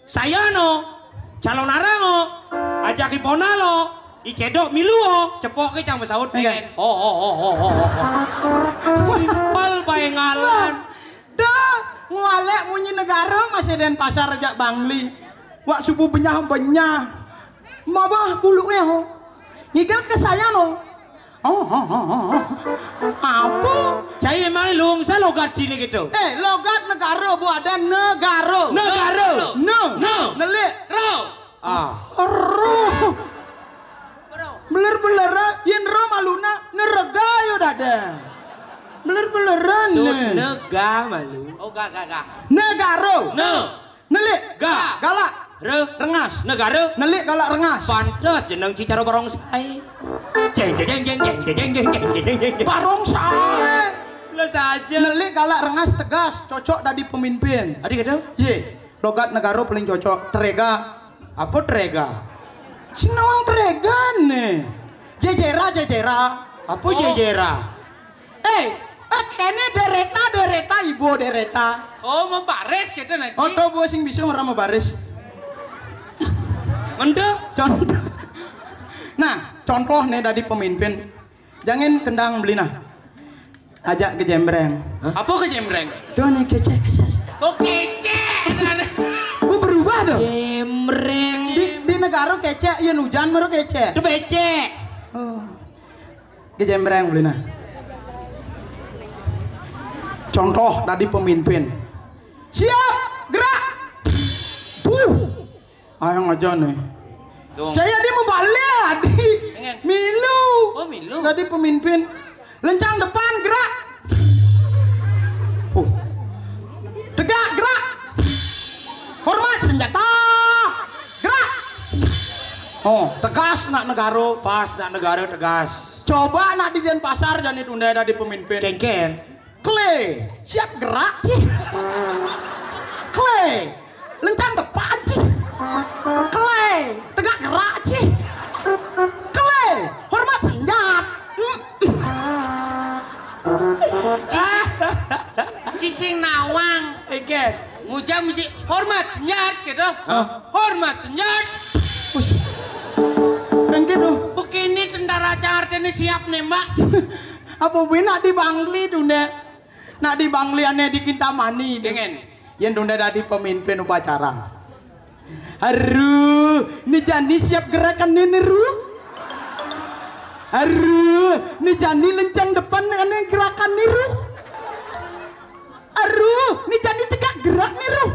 saya no. Calon arang lo. Ajak ipona lo. Dicedok milu, oh. Cepoké cang masaut. Iya. Oh, oh, oh, oh, oh, oh. Simpel baé ngalan. Dah, ngualek munyi Negara masih Denpasar jak Bangli. Wak subuh benyah-benyah. Mabah kuluké, oh. Ngigel kesayan, oh. Oh, oh, oh, oh, oh. Apa? Cai emang lung sa logat sini gitu. Eh, logat Negara, bu ada Negara. Negara. Ne. Ne. Nelik. Ro. Ah. Ro. Beler-beler, yén ro maluna, nerega yo dada. Beler-beleran. Sud nega malu. Oh, ga, ga, ga. Negara. Ne. Nelik. Ga. Galak. Re. Rengas. Negara. Nelik, galak, rengas. Pantes jeneng Cicaro Barongsai. Jeng, jeng, jeng, jeng. Barongsai. Lah saja. Nelik, galak, rengas, tegas, cocok dadi pemimpin. Adi kata? Yé. Logat Negara paling cocok. Terega. Apa terega? Sing nawang teregané. Jejera, jejera. Apa jejera? Eh, eh, kéné dereta, dereta, ibu dereta. Oh, mau baris gitu, Nak Ci. Oto bu sing bisa ora mau baris. Mendek. Contoh. Nah, contoh nih dadi pemimpin. Jangan kendang beli nah. Ajak kejembreng. Hah? Apa kejembreng? Tuh nih kecek. Oh, kecek. Gua berubah tuh. Jembreng. Di, di Negara kecek, yén hujan baru kecek. Itu becek. Oh. Kejembreng beli nah. Contoh dadi pemimpin. Siap, gerak. Buh. Ayang aja nih. Dong. Saya dia mau balik, Adi. Pengen. Milu. Oh, milu. Dadi pemimpin. Lencang depan, gerak. Uh. Tegak, gerak. Hormat senjata. Gerak. Oh, tegas nak Negara. Pas nak Negara, tegas. Coba nak di Denpasar, jani tunda dadi pemimpin. Kengken. Klé, siap gerak, Cih. Klé, lencang depan, Cih. Klé, tegak gerak, Cih. Klé, hormat senjat. Hmm. Ci sing nawang. Oke. Ngujang mesti hormat senjat gitu. Hah? Hormat senjat. Wih. Kan gitu. Begini tentara Jakarta ini siap nembak. Apa benak di Bangli tuh, Nek? Nak di Bangli ané di Kintamani. Pengen. Yén tunda dadi pemimpin upacara. Aduh, ni jani siap gerakan ni, ni, Ru. Aduh, ni jani lencang depan ané gerakan ni, Ru. Aduh, ni jani tegak gerak ni, Ru.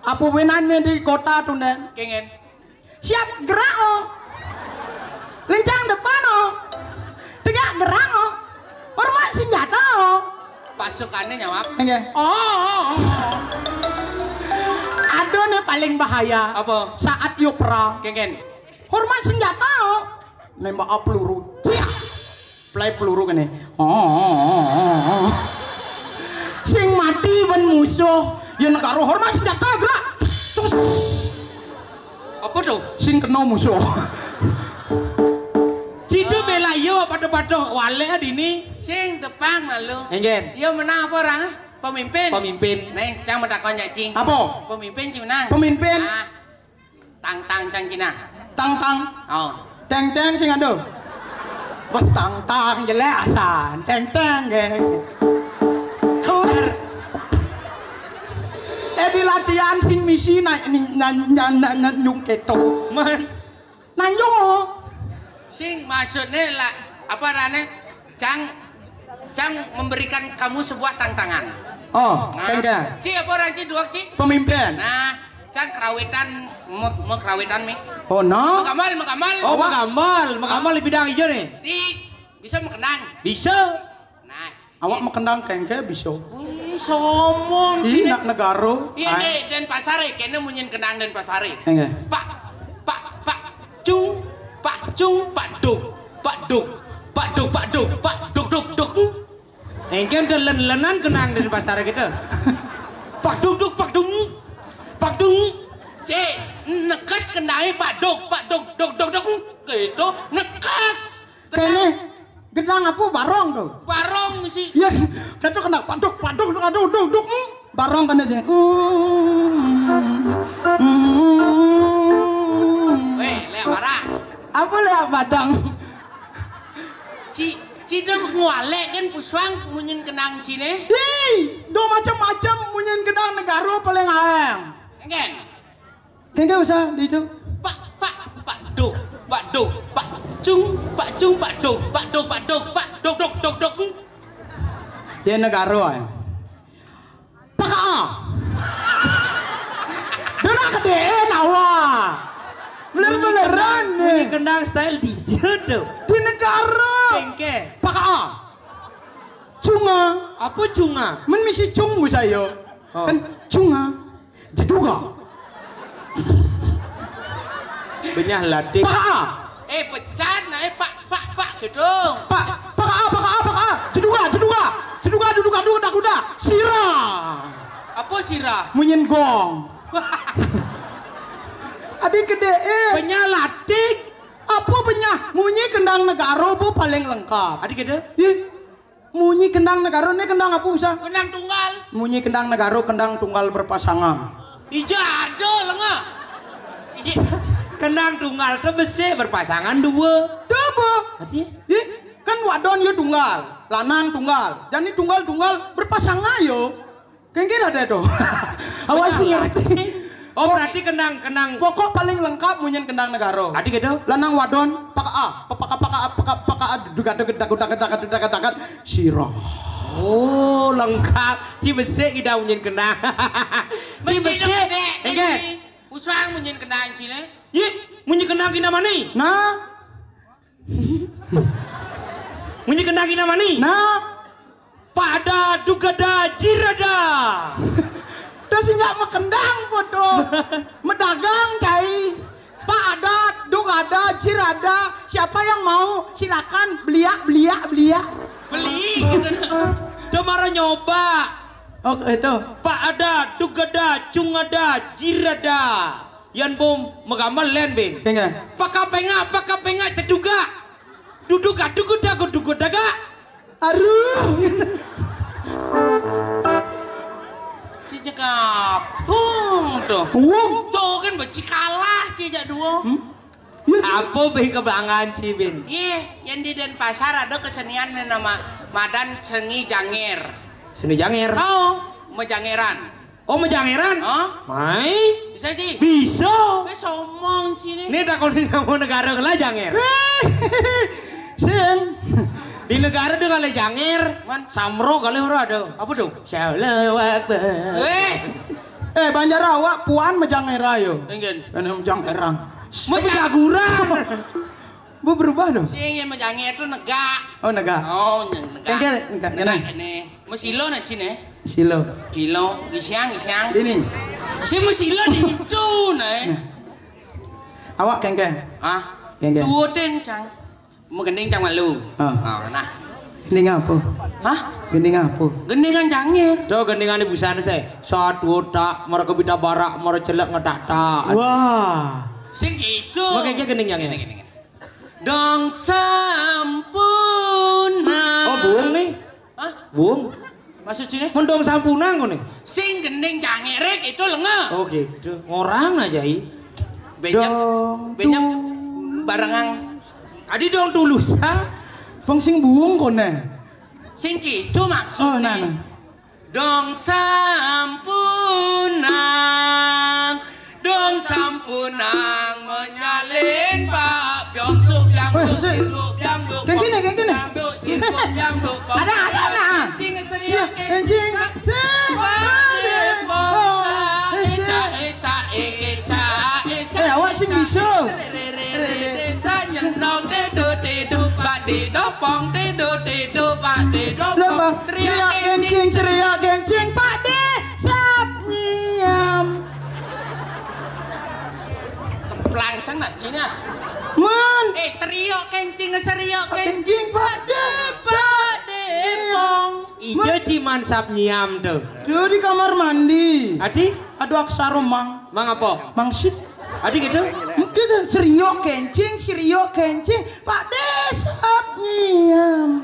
Apa benané di kota tuh, Nen? Pengen. Siap gerak, oh. Lencang depan, oh. Tegak gerak, oh. Hormat senjata, oh. Pasukannya nyawab. Nggih. Oh, oh, oh, oh. Ada nih paling bahaya. Apa? Saat yuk perang. Kengken. Hormat senjata, oh. Nembak peluru. Ciak. Play peluru kene. Oh, oh, oh, oh, oh. Sing mati ben musuh. Ya negara hormat senjata gerak. Terus. Apa tuh? Sing kena musuh. Cidu bela yo pada-pada wale dini. Sing depan malu. Enggak. Yo menang apa orang? Pemimpin. Pemimpin. Nih, cang mau takon ya, Cing. Apa? Pemimpin, Cing, menang. Pemimpin. Nah, tang tang cang Cina. Tang tang. Oh. Teng teng sing aduh. Bos tang tang jelek asan. Teng teng ge. Kelar. Eh di latihan sing misi na ni na na na na nyung keto. Man. Nanyung. Sing maksudnya lah apa rane? Cang, cang memberikan kamu sebuah tantangan. Oh, nah, kengga. Ci apa orang Ci dua Ci? Pemimpin. Nah, cang kerawitan, me, me kerawitan mi. Oh no. Makamal, makamal. Oh, makamal, makamal di bidang hijau nih. Di bisa mengkenang. Bisa. Nah, awak mengkenang kengga bisa. Wih, somong. Ih, nak negara. Iya nih, dan pasare, kena munyin kenang dan pasare. Kengga. Pak, pak, pak, cung, pak cung, pak duk, pak duk, pak duk, pak duk, pak duk, duk, duk. Engken tuh len-lenan kenang dari pasar gitu. Pak duk duk, pak duk, pak duk. Si nekes kendai pak duk, pak duk, duk, duk, duk. Gitu, nekes. Kene gendang apa barong tuh? Barong sih. Iya, kata kena pak duk, pak duk, duk, duk, duk, duk. Barong kena je. Weh, leh marah. Apa lé badang? Ci, ci dong ngualek kan pusuang munyin kenang cine. Hi, do macam-macam munyin kenang negara paling aeng. Engen. Kengke usah di itu. Pak, pak, pak do, pak do, pak cung, pak cung, pak do, pak do, pak do, pak dok dok dok dok. Ya negara ae. Pak A. Dona kedeen awak. Beler-beleran nih. Ini kendang style D J tuh. Di negara. Kengke. Pak A. Cunga. Apa cunga? Men misi cung bu saya. Oh. Kan cunga. Jeduga. Benyah latih. Pak A. Eh, pecat nah, eh, pak, pak, pak, gedung. Pak, pak A, pak A, pak A. Jeduga, jeduga. Jeduga, jeduga, jeduga, jeduga. Sira. Apa sira? Munyin gong. Adi gede eh. Benyah latih. Apa benyah? Munyi kendang negara bu paling lengkap. Adi gede? Ih, munyi kendang negara ni kendang apa usah? Kendang tunggal. Munyi kendang negara, kendang tunggal berpasangan. Ija ada lenga. Ija. Kendang tunggal tu besi berpasangan dua. Dua. Adi? Ih, kan wadon ya tunggal, lanang tunggal. Jadi tunggal-tunggal berpasangan yo. Kengkir ada tuh. Awak sih ngerti. Oh, berarti kenang, kenang. Pokok paling lengkap munyin kendang negara. Adi gitu? Lanang wadon, pak A, pak A, pak A, pak A, pak A, duga duga duga duga duga duga duga siro. Oh, lengkap. Ci besik kita munyin kenang. Ci besik. Enggak. Usang munyin kenang cine. Yit, munyin kenang kita mana? Nah. Munyi kendang ina mani. Nah, pada dugada jirada. Terus nyak mekendang foto. Medagang cai. Pak ada dugada jirada. Siapa yang mau silakan beliak beliak beliak. Beli. Dia marah nyoba. Oh itu. Pak ada dugada cungada jirada. Yan bom megambar len bin. Kengke. Pakapenga pakapenga ceduga. Duduga dugudagu dugudaga. Aduh. Cijak kapung tuh. Wong. Tuh kan beci kalah cijak dua. Hmm? Apa be kebangan ci bin? Iya, yang di Denpasar ada kesenian yang nama madan sengi jangir. Seni jangir. Oh, mejangiran. Oh, mejangeran? Hah? Mai? Bisa, Ji? Bisa. Wis omong sini. Ini tak kau mau negara kala janger. Sing. Di negara dia kala janger. Man? Samro kali ora ada. Apa tuh? Shalawakbar. Eh. Eh, Banjar awak puan mejanger ayo. Enggak. Ana mejanger. Mejaguran. Bu berubah dong. Sing yang mejanger tuh negak. Oh, negak. Oh, yang negak. Enggak, enggak, negak enggak. Ini. Mesilo nak sini. Silo. Kilo, gisiang, gisiang. Ini. Si mesilo di itu, nah. Nah. Awak kengkeng. Hah? Kengkeng. Dua ten, Cang. Mau gending, Cang, malu. Ah. Ah, nah. Gending apa? Hah? Gending apa? Gendingan cangir. Tuh, gendingan di busana saya. Satu otak, mereka bita barak, mereka celak ngetak-tak. Wah. Sing itu. Makanya gending yang ini. Gending, gending. Dong sampuna. Oh, buung nih. Hah? Buung. Maksud sini? Mendong sampuna ngono. Sing gending cangir itu lenga. Oh gitu. Ngorang aja i. Banyak, dong, banyak tuh. Barengang. Adi dong tulus ha. Bang sing buung kone. Sing gitu maksudnya. Oh, nah, nah. Dong sampunang, dong sampunang menyalin Pak Biong Suk Biang Buk Sir Buk Biang Buk. Kayak gini, kayak gini. Biang Buk Sir Buk Biang Buk. Ada, ada, nah. Kencing serius. Iya, kencing. Pak Depong. Eca, eca, eca, eca. Eh, awak sing bisa. Desa nyenong tidur tidur Pak di dopong tidur tidur Pak di dopong. Seriak kencing seriak kencing Pak di sap nyiam. Kemplang cang nak Cina. Man. Eh, seriok kencing seriok kencing Pak di Pak di dopong. Ijo ciman sap nyiam tuh. Tuh di kamar mandi. Adi? Aduh aksaro mang. Mang apa? Mangsit. Adi gitu? Mungkin kan seriok kencing, seriok kencing. Pak Desap nyiam.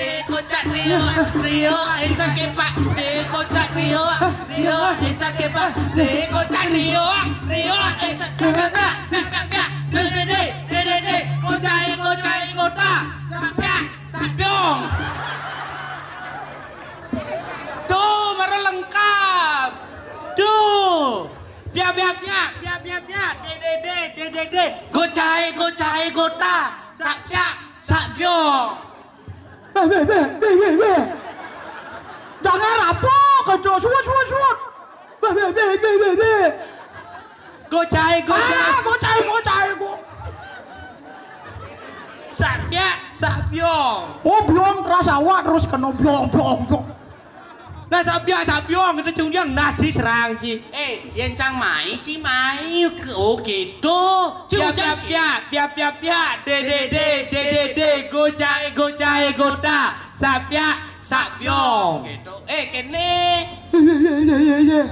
Dé kocak riuk, riuk, eh, sakit pak. Dé kocak riuk, riuk, eh, sakit pak. Dé kocak riuk, riuk, eh, sakit pak. Piak, piak, piak. Dé, dé, dé, dé, dé, dé. Kocak, eh, kocak, eh, kota. Sak piak, sak biong. Tuh, baru lengkap. Tuh. Piak, piak, piak, piak, piak, piak. Dé, dé, dé, dé, dé, dé. Gocai, gocai, gota. Sak piak, sak biong. Beh, beh, beh, beh, beh, beh. Jangan rapok, kocok, suut, suut, suut. Beh, beh, beh, beh, beh, beh. Gocai, gocai. Ah, gocai, gocai, go. Sak piak, sak biong. Oh, biong rasa awak terus kena biong, biong, biong. Nah, sak piak, sak biong, kita cundiang nasi serang, Ci. Eh, yen cang mai, Ci mai. Ke-, oh, gitu. Ci, Piak, ucap. Piak, piak, piak, piak, piak. Dé, dé, dé, dé, dé, dé. Gocai, gocai, gota. Sak piak, sak biong. Gitu. Eh, kene. Iya, iya, iya, iya, iya.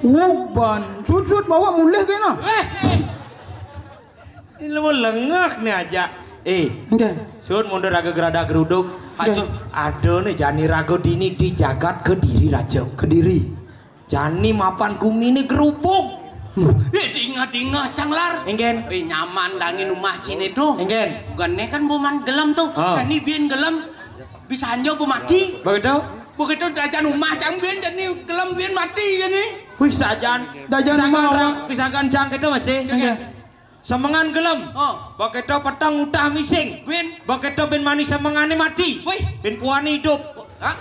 Wuban, sujud bawa mulih kena. Eh, eh. Ini lu mau lengak nih aja. Eh, Enggak. Sud mundur agak geradak geruduk. Aja. Ada né jani raga dini di jagat Kediri, Raja. Kediri. Jani mapan guminé gerubung. Eh, dingeh-dingeh, Cang Lar. Éngkén. Eh, nyaman dangin umah ciné to. Éngkén. Bukané kan boman gelem to. Ha. Jani bién gelem bisa anjo bo mati. Begitu? Begitu dajan umah cang bién jani gelem bién mati jani. Wih, sajan. Dajan pisakan umah. Ra-, pisakan cang kéto masih. Éngkén. Semengan gelem. Oh. Bekéto peteng utah mising. Bin. Bekéto bin mani semengané mati. Wih. Bin puané idup. Hah?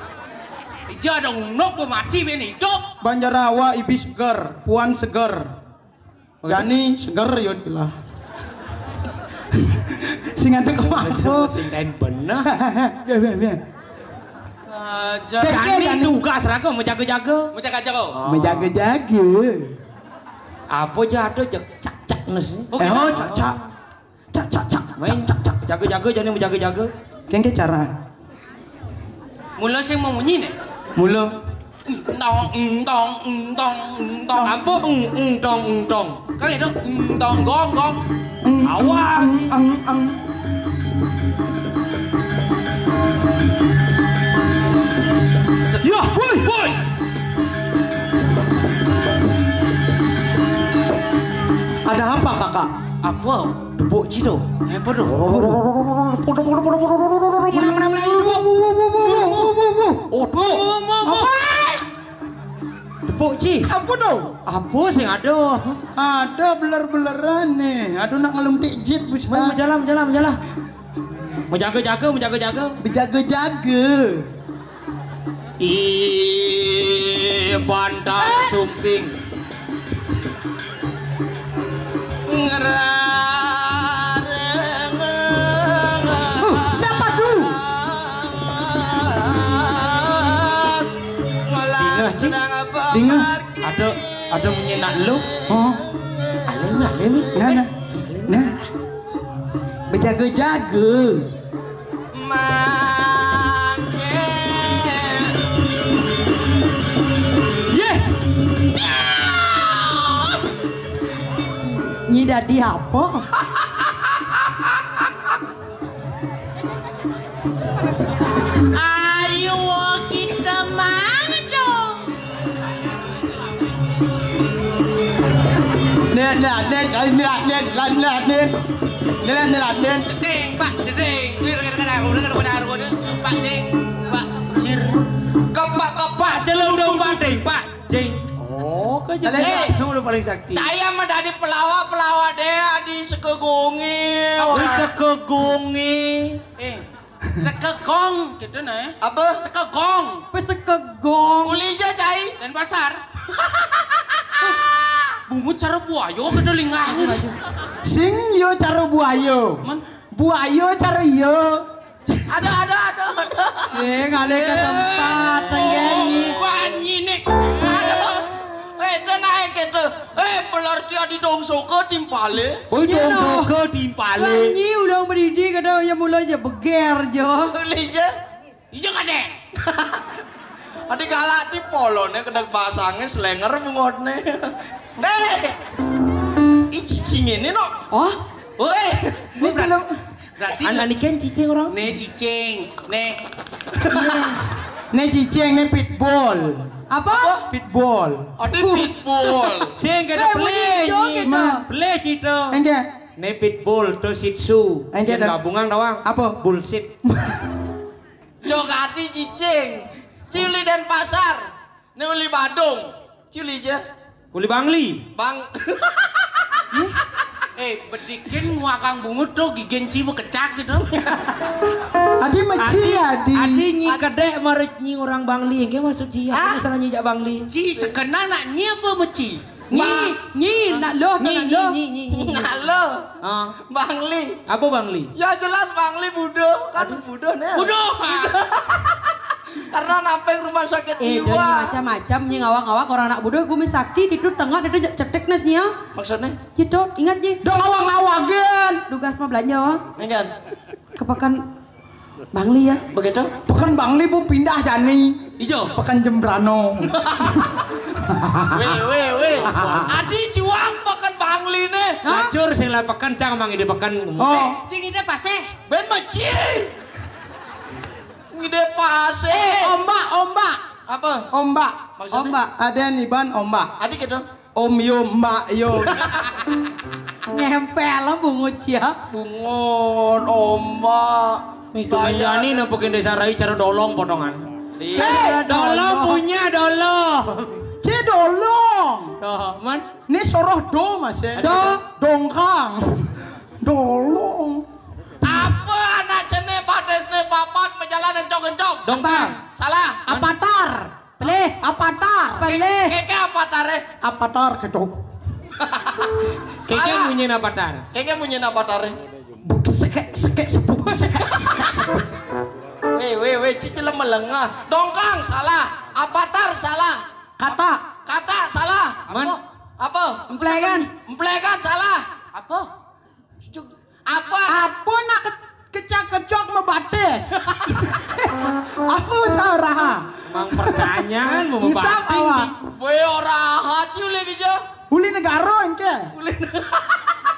Ija ada unuk bo mati bin idup. Banjarawa ibis seger, puan seger. Begitu. Dani seger yo dilah. Sing ada kemana? Sing lain bener. Biar, biar, biar. Aja. Dani tugas raga menjaga-jaga. Menjaga-jaga. Oh. Menjaga-jaga. Apa aja ada cak cak cak nes. Oh, eh, gitu. Oh, cak cak. Cak cak cak. Main cak cak cak. Jaga-jaga jani menjaga-jaga. Kengke cara. Mula sing mau munyi né. Mula. Entong, entong, entong, entong. Apa eng, entong, entong? Kan itu entong, gong, gong. Eng, awak. Eng, eng, eng. Ya, woi, woi. Ada apa, Kakak? Apa? Debuk ci to. Eh, apa to? Aduh. Apa? Debuk ci. Apa to? Apa sing ada? Ada beler-beleran né. Aduh, nak ngeluntik jit, Bus. Mau jalan, jalan, jalan. Mau jaga-jaga, mau jaga-jaga. Bejaga-jaga. Ih, Bantar Sumping. Ngerareng. Huh, siapa tuh? Dingeh, Cing. Dingeh. Ada, ada munyi nak lu. Oh. Alé, alé. Nah, nah. Nah. Bejaga-jaga. Mangke. Yéh. Nyi dadi apa? Ayo kita mana dong? Nih, nih, nih, nih, nih, nih, nih, nih. Nih, nih, nih, nih. Jeding, Pak, jeding. Udah, udah, udah, udah, udah, udah, udah. Pak, ding, Pak, sir. Kepak, kepak, jeludong, Pak, ding, Pak, jing. Oh, ke Jelek, jeding. Pak. Kamu udah paling sakti. Caya mah dari pelawa, pelawa deh, di sekegungi. Di sekegungi. Eh, sekegong gitu nah. Apa? Sekegong. Apa sekegong? Uli ja, cai. Denpasar. Bungut cara buaya gitu lingahnya. Sing yo cara buaya. Men? Buaya cara yo. Ada, ada, ada, ada. Eh, ngalih ke tempat, ya, Nyi. Banyi nih. Aduh. Eh, itu naik gitu. Eh, pelar dia di dongso ke timpale. Oh, iya, dongso ke timpale. Lah, Nyi udah mendidih, kadang ya mulai aja beger, jo. Boleh aja. Iya, kadek. Adi galak di polone kedek basangnya selenger bungotne. Eh, i cicing ini no. Oh, woi. Ini film. Berarti anak ni kan cicing orang. Nih cicing, nih. Nih cicing, nih pitbull. Apa? Pitbull. Ada pitbull. Sing kena Eh, play bunyi joget ni. Dah. Play cita. Enggak. Nih pitbull, to shih tzu. Enggak. Yang dah. Gabungan doang. Apa? Bullshit. Jogati cicing. Ciuli Denpasar. Nih uli Badung. Ciuli je. Uli Bangli. Bang. Eh, bedikin muakang bungut tuh gigen ci bekecak gitu. Adi meci adi. Adi nyi kedek marit nyi orang Bangli. Engke maksud ci. Apa masalah nyi jak Bangli? Ci sekena nak nyi apa meci? Nyi, nyi, nak loh, nyi, nak loh. Nyi, nyi, nyi, nyi. Nak loh. Ah. Bangli. Apa Bangli? Ya jelas Bangli budo, kan budo nih. Budo. Karena nampeng rumah sakit eh, jiwa. Macam-macam nyi ngawak-ngawak orang anak budo gumi sakti di tu tengah di tu cetek nes nyi ya. Maksudnya? Gitu, ingat nyi. Dong ngawak-ngawak gen. Tugas mah belanja wah. Ingat. Kepakan Bangli ya. Begitu? Pekan Bangli bu pindah jani. Ijo. Pekan Jembrano. Weh, weh, weh. Adi juang pekan Bangli nih. Hah? Lacur sing lah pekan cang mangi di pekan. Oh. Cing ini paseh. Ben meci. Gede pasir. Eh, ombak, ombak. Apa? Ombak. Maksudnya? Ombak. Ada nih ban ombak. Adik itu. Om yo, mbak yo. Ngempel lo bungut ya. Bungut, ombak. Itu menjani nepukin desa rai cara dolong potongan. Iya. Eh, dolong punya dolong. Cedolong. Tuh, man. Ini soroh do, Mas, ya. Do. Dongkang. Dolong. Apa anak jenis batisnya papat menjalan encok-encok? Dongkang. Salah. Apatar. Pelih. Apatar. Pelih. Keke apatar, eh? Apatar, cedok. Keke munyi apatar. Keke munyi apatar, eh? Buk sekek, sekek, sebuk, sekek, sekek, sebuk. Weh, weh, weh, cicil melengah. Dongkang, salah. Apatar, salah. Kata. Kata, salah. Man. Apa? Emplekan. Emplekan, salah. Apa? Apa? Apa nak ke-, kecak-kecok mebatis? Apa usaha raha? Emang pertanyaan mau Misal membanting awak. Di boy ora haji ulih bija. Uli negara engke. Ulih.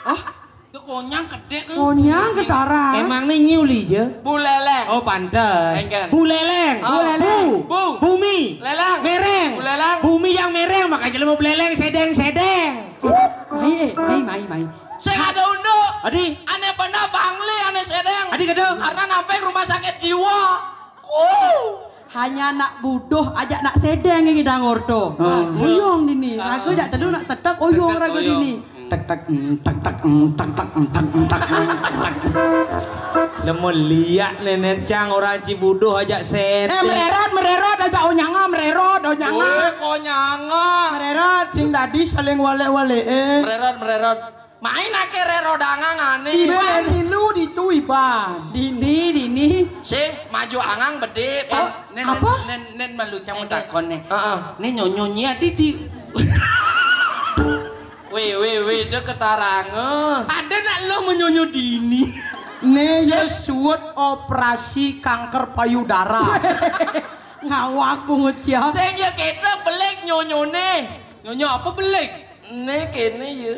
Oh, itu konyang kedek. Konyang ketara. Emang nih nyuli je. Buleleng. Oh, pantes. Engken. Buleleng. Oh. Buleleng. Bu. Bu. Bumi. Leleng. Mereng. Buleleng. Bumi yang mereng, makanya lu mau beleleng, sedeng, sedeng. Mai, eh, mai, mai, mai. Sing ada unduk. Adi. Aneh benar Bangli, aneh sedeng. Adi, kedeng. Karena nampeng rumah sakit jiwa. Uh. Hanya nak buduh aja nak sedeng ini dangor to. Hmm. Uyong dini. Ah. Aku jak tedu nak tetek uyong. Tetek ragu uyong. Dini. Hmm. Tek tek, mm, tek tek, mm, tek tek, mm, tek, mm, tek, mm, tek. Lemu liak nenek cang orang Cibuduh aja sedeng. Eh, mererot, mererot aja onyanga, mererot onyanga. Eh, konyanga. Mererot. Sing dadi saling wale-wale, eh. Mererot, mererot. Main ake rero dangang ane. Iban milu ditu Iban. Dini, dini. Sing maju angang bede. Eh, apa? Nen, nen, nen malu cang takon ne. Heeh. Ne nyonyo nyi adi di. Weh, weh, weh, de ketarang. Ada nak lo menyonyo dini. Ne ya suut operasi kanker payudara. Ngawak bungut ya. Sing ya kita belik nyonyone. Nyonyo apa belik? Ne kene ya.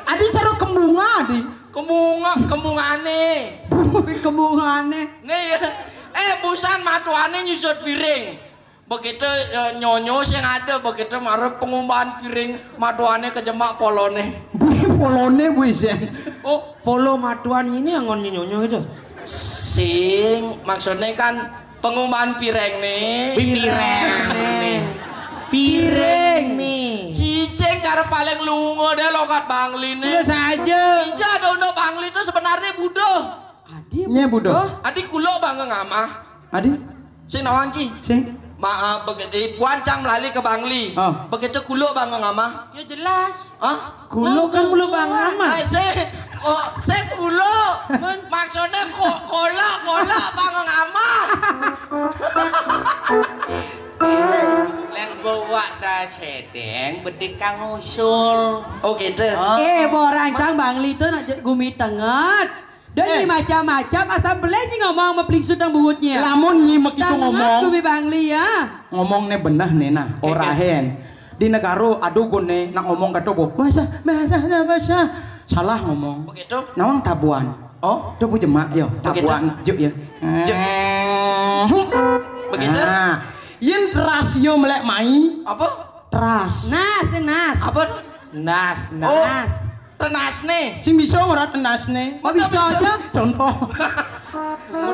Adi cara kembunga, Di. Kembunga, kembungane. Kembungane. Ne ya. Eh, busan matuane nyusut piring. Begitu, eh, nyonyo sing ada, begitu mara pengumbahan piring, matuane kejemak polone. Bui polone, bui sen. Oh, polo matuan ini angon nyonyo itu. Sing, maksudnya kan pengumbahan piring nih. Piring nih. Piring nih. Cicing cara paling lunga deh lokat Bangli nih. Udah saja. Ija ada unduk Bangli itu sebenarnya buduh. Adi nye buduh. Adi kulo bangga ngamah. Adi. Sing nawang ci. Sing. Ma, eh, bege-, eh, puan cang melali ke Bangli. Oh. Begitu kulo bangga ngamah. Ya jelas. Hah? Kulo kan kulo bangga ngamah. Eh, sing. Oh, sing kulo. Men. Maksudnya ko-, kola, kola bangga ngamah. Len bawa dah sedeng, bedik kang usul. Oh, gitu. Oh. Eh, borang cang Bangli tu nak je-, gumi tenget. Dah. Eh. Ni macam-macam, asal belai ji ngomong sama pelingsu tang bungutnya. Lamun nyi mek itu ngomong. Tang ngomong. Gumi Bangli ya. Ngomong ne beneh ne nah, orahen. Di negara aduh gune nak ngomong kata boh. Bahasa, bahasa, bahasa. Salah ngomong. Begitu? Nawang tabuan. Oh? Itu bu jemak yo, begitu? Tabuan, juk ya. Juk. Begitu? Nah, yen teras yo melek mai. Apa? Teras. Nas, nas. Apa? Nas, nas. Oh. Nas. Tenas nih. Sing bisa ora tenas nih? Oh, bisa aja. Contoh.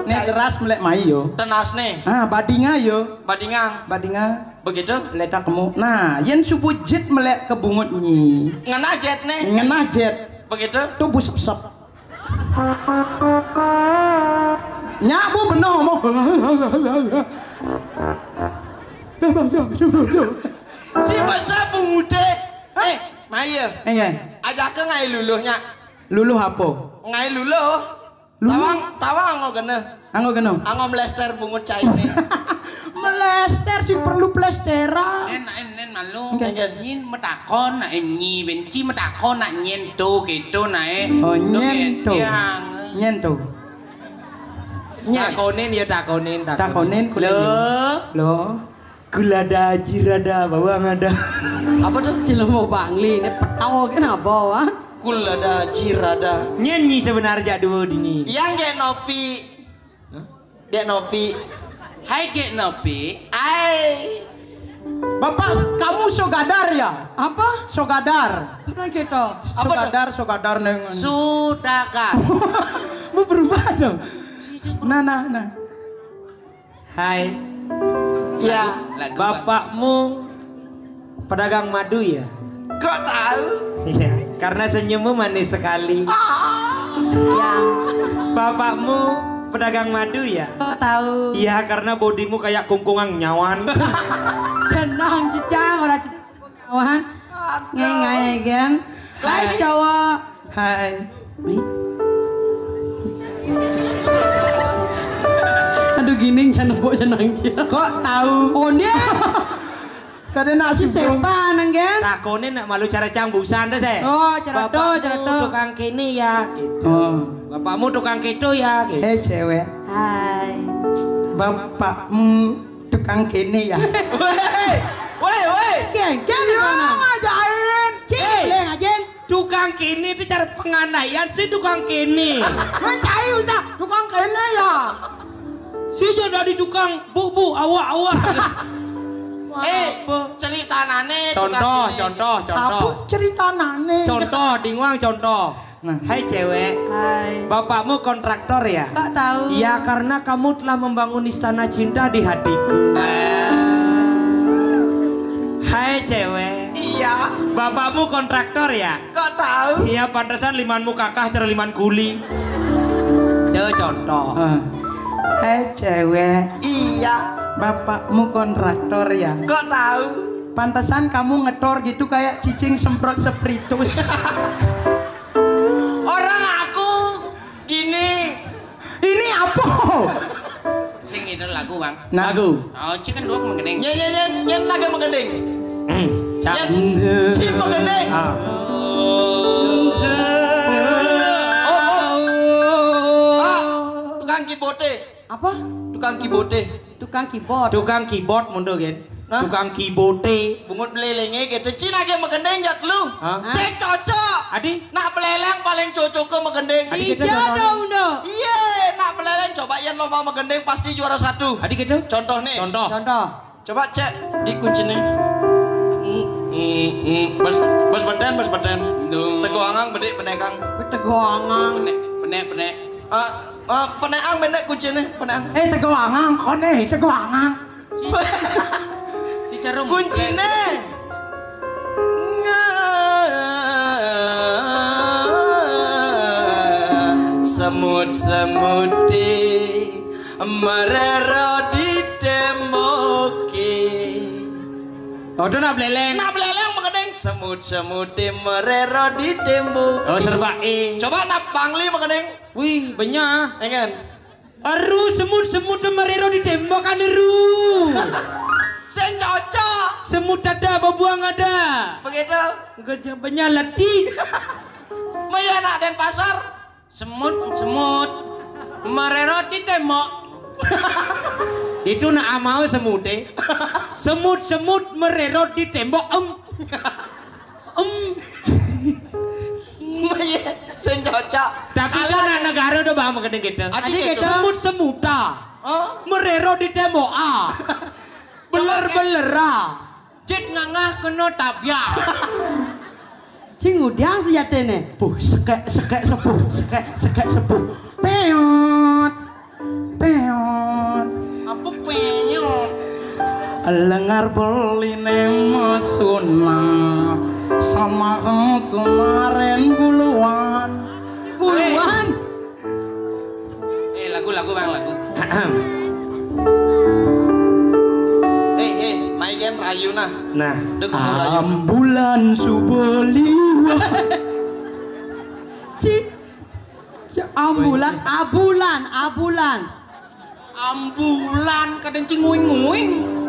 Nek teras melek mai yo. Tenas nih. Ah, badinga yo. Badingang. Badinga. Begitu? Letak kemu. Nah, yen subuh jet melek ke bungut nyi. Ngena jet nih. Ngena jet. Begitu? Tuh bu sep-sep. Nyak bu bener ngomong. Si besar bunguté. Eh, Maya. Enggak. Ajak ke ngai luluh, Nyak. Luluh apa? Ngai luluh. Luluh? Tawang, tawang anggo kena. Anggo kena. Anggo melester bungut caine. Melester sing perlu plesteran. Nen, nen, nen malu. Enggak. Nyin metakon nak nyi benci metakon nak nyen to gitu nak eh. Oh, nyen to. Nyen to. Nyen. Takonin ya takonin, takonin. Takonin kudu. Lo. Lo. Kulada jirada bawang ada. Apa tuh? Cilemu Bangli, ini petau kenapa, wah? Kulada jirada. Nyen nyi sebenarnya dua dini. Yang kayak nopi. Dek Nopi. Hai, Dek Nopi. Hai. Bapak, kamu Sogadar ya? Apa? Sogadar. Bukan gitu. Apa tuh? Sogadar, Sogadar neng. Sudagar. Mau berubah dong. Nah, nah, nah. Hai. Ya. Lagu, Bang. Bapakmu pedagang madu ya? Kok tahu? Iya, karena senyummu manis sekali. Ah. Ya. Bapakmu pedagang madu ya? Kok tahu? Iya, karena bodimu kayak kungkungan nyawan. Jenong jejang ora cecek nyawan. Aduh. Ngengai kan? Lain. Cowok. Hai. Wih. Aduh, gini, jangan nebuk, senang dia. Kok tahu? Oh, dia. Kadang nak si sibuk. Sepan, nenggen. Takone nak malu cara cambusan tuh, saya. Oh, cara tuh, cara tuh. Bapakmu tukang kini ya, gitu. Oh. Bapakmu tukang keto ya, gitu. Eh, cewek. Hai. Bapakmu tukang kini ya. Woi, woi, woi. Ken, ken, iya, mana? Ngajain. Cik, hei. Boleh ngajain. Tukang kini itu cara penganaian si tukang kini. Mencari usah tukang kini ya. Si jadi tukang bu-bu, awak-awak. Eh, apa? Ceritanane contoh, tukang kini. Contoh, contoh. Apa ceritanane? Contoh, dinguang contoh. Nah. Hai cewek. Hai. Bapakmu kontraktor ya? Kok tahu? Ya, karena kamu telah membangun istana cinta di hatiku. Hai cewek. Iya. Bapakmu kontraktor ya? Kok tahu? Iya, pantesan limanmu kakah cara liman kuli. Itu contoh. Ah. Hai cewek. Iya. Bapakmu kontraktor ya? Kok tahu? Pantesan kamu ngetor gitu kayak cicing semprot spiritus. Orang aku gini. Ini apa? Sing itu lagu, Bang. Nah. Lagu. Oh, cik kan dua menggending. Nyen, nyen, nyen, nyen lagi menggending. Hmm. Cak. Nyen, cik menggending. Ah. Oh, oh. Ah, tukang keyboard. Apa? Tukang keyboard. Tukang keyboard. Tukang keyboard mundur, Gen. Nah. Tukang keyboard. Bungut belelenge gitu. Cina ge megending jat lu. Hah? Sing cocok. Adi? Nak beleleng paling cocok ke megending. Adi kita iya dong, Undo. Iya, nak beleleng coba yen lo mau megending pasti juara satu. Adi gitu? Contoh nih. Contoh. Contoh. Coba cek di kuncinya. Hmm, hmm, hmm. Bos, bos beten, bos beten. Duh. Teguangang bedik penekang. Teguangang. Penek, penek, penek. Ah, ah, peneang benek kuncinya, peneang. Eh, teguangang, kone, teguangang. Cicarum. Kuncine. Semut-semuti merero di temboki. Oh, itu nak beleleng. Nak beleleng mengeneng. Semut-semuti merero di tembok. Oh, serba e. Coba nak pangli mengeneng. Wih, benyah. Engen. Aru semut-semut merero di tembok kan aru. Sing cocok. Semut ada, babuang ada. Begitu. Gajah banyak letih. Maya nak Denpasar. Semut, semut merero di tembok. Itu nak amau semute. Semut-semut merero di tembok. Em. Em. Iya, sing cocok. Tapi kan anak negara udah bang mengenai kita. Adi gitu. Semut-semuta. Oh? Merero di tembok ah. Beler-belera. Cit ngangah kena tabia. Cing udang sejatine. Puh, sekek, sekek sepuh, sekek, sekek sepuh. Peot. Peot. Apa peot? Lengar beline mesunang sama semaren buluan. Buluan. Eh, lagu, lagu, Bang, lagu. Eh, eh, main game rayu nah. Nah, dek rayu. Ambulan subuh liwat. Ci, ci, ambulan, abulan, abulan. Ambulan kadang cinguing-nguing.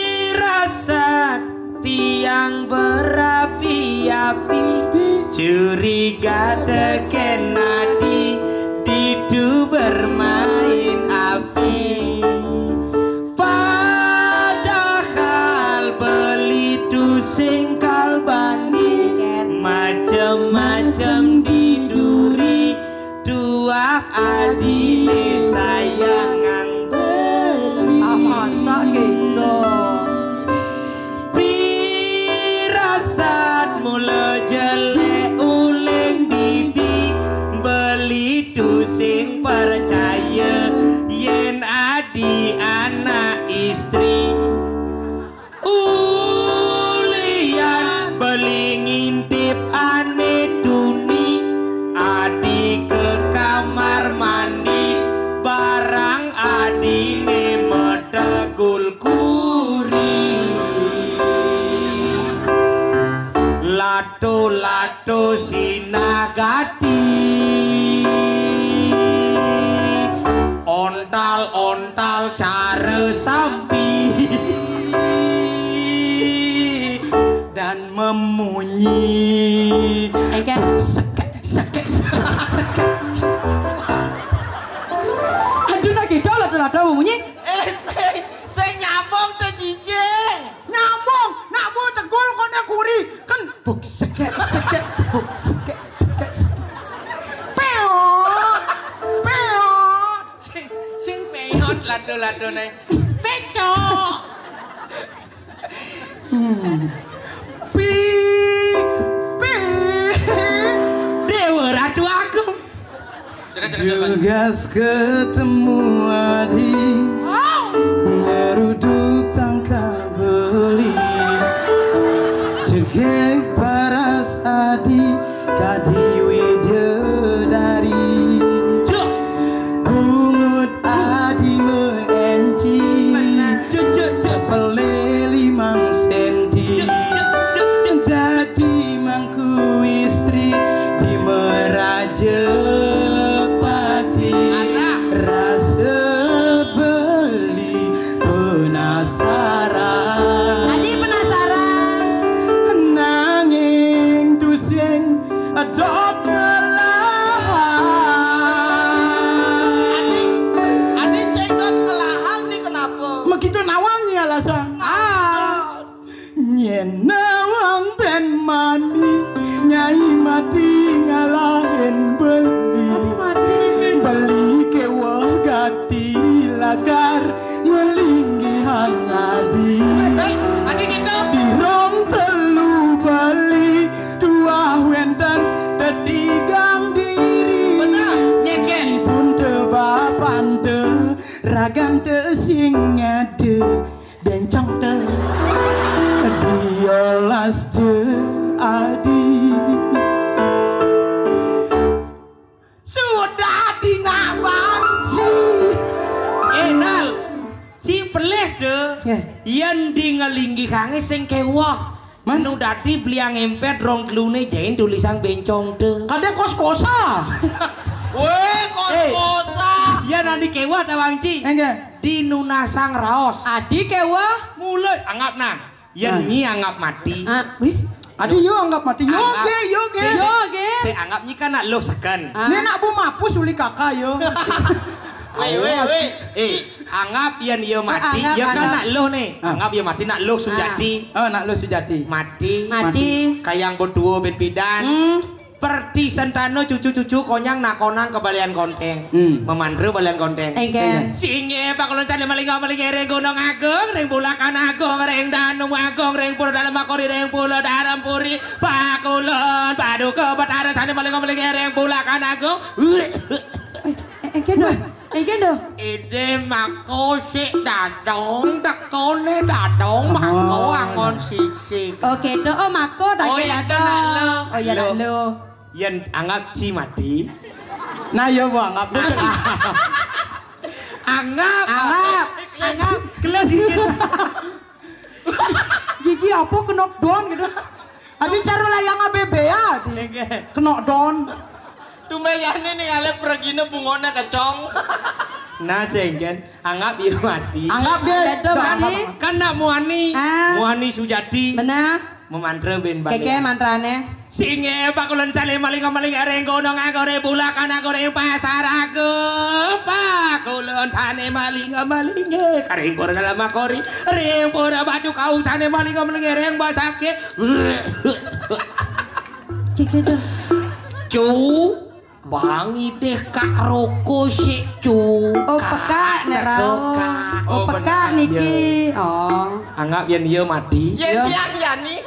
Pirasat tiang berapi-api, curiga teken adi, ditu bermain api. Padahal beli tu singkal bani, maca Adine sayangang beli. Ah, masa gitu? Pirasat mula jelek uling bibi, beli tu sing percaya yen adi anak istri. Ulian beli ngintip ane tuni, adi ke kamar mandi, barang adine metegul kuri. Lato-lato sinah gati, ontal-ontal cara sampi dan memunyi. Oke. Sekek, sekek, sekek, sekek. Aduh, nak gitu, lato-lato memunyi. Eh, sing, sing nyambung tuh, Cicing. Nyambung, nak bu tegul kone kuri. Kan buk sekek, sekek, sebuk sekek, sekek, sebuk. Peot, peot. Sing, sing peot lato-latone. Pecok. Hmm. Pi, pi. Dewa Ratu Agung. Cekak, cekak, cekak. Tugas ketemu adi, ngeruduk tangkap beli, cegek paras adi, kadi widya dari. Cuk. Bungut adi meenci, benar. Cuk, cuk, cuk. Pele limang senti. Cuk, cuk, cuk, cuk. Dadi mangku istri di Meraja Pati. Alah. Rasa beli penasaran. Adi penasaran. Nanging tusing dot ngelahang. Adi, adi sing dot ngelahang ni kenapa? Begitu nawang ya alasan. Nah. Yen nawang ben mani, Nyai Mati ngalahin beli. Beli kewah gati lakar ngelinggihang adi. Hei, adi gitu. Dirong telu beli, tuah wenten tetigang diri. Benar, nyen, nyen. Pun te bapan te, ragan te sing ada. Bencong te diolas je adi. Sudah dinabang ci. Eh, Nal, ci pelih de. Nggih. Yen di ngelinggihange sing kewah. Man? Nu dadi beli angempet rong telune jain tulisan bencong de. Kade kos-kosa. Weh, eh, kos-kosa. Yen adi kewah ta, Wang Ci? Enggak. Di nunasang raos. Adi kewah. Mulai anggap nah. Yen, nah, nyi anggap mati. Ah, wih. Adi yo anggap mati. Yo, anggap. Ge, yo, ge. Sik, yo, sik, ge. Sik anggap nyi kan nak luh seken. Ah. Nek nak bu mapus uli kakak yo. Weh, weh, weh. Eh, anggap yen yo mati, anggap, yo kan anggap. Nak luh nih. Ah. Anggap yo mati nak luh sujati. Ah. Oh, nak luh sujati. Mati. Mati. Kayang botuo ben pidan. Hmm. Perti sentano cucu-cucu konyang nakonang ke balian konteng. Hmm. Memandre balian konteng. Enggak. Singe pakulun sane maling maling ring Gunung Agung, ring Bulakan Agung, ring Danu Agung, ring Pura Dalem Makori, ring Pura Darem Puri. Pakulun paduka betara sane maling maling ring Bulakan Agung. Eh, eh, enggak, Dok. Iki lho. Ide mako sik dadong, tekone dadong mako. Oh, angon sik-sik. Oh, gitu. Oh, mako dah. Oh, iya, dadong. Kena lo. Oh, iya, lo. Lo. Yen anggap ci mati. Nah, ya, Bu, anggap. Anggap. Anggap. Anggap. Gelas iki. Gigi apa kena don gitu. Adi cara layang A B B ya, Adi. Nggih. Kena don. Tumbeyane ning alek pregine bungone kecong. Nah, sengken, anggap ya mati. Anggap deh. Betul, mati. Kan nak muani. Ah. Muani sujati. Benar. Memantra ben balik. Keke mantrane. Singe pakulun sale maling maling areng gunung agore bulakan agore pasar aku. Pakulun sane maling maling karing pura dalam makori. Ring pura batu kau sane maling maling areng basake. Keke dah. Cu. Bang idih kak roko sik cu. Oh, pekak ngerau. Oh, pekak niki. Oh. Anggap yen iya mati. Yen tiang jani.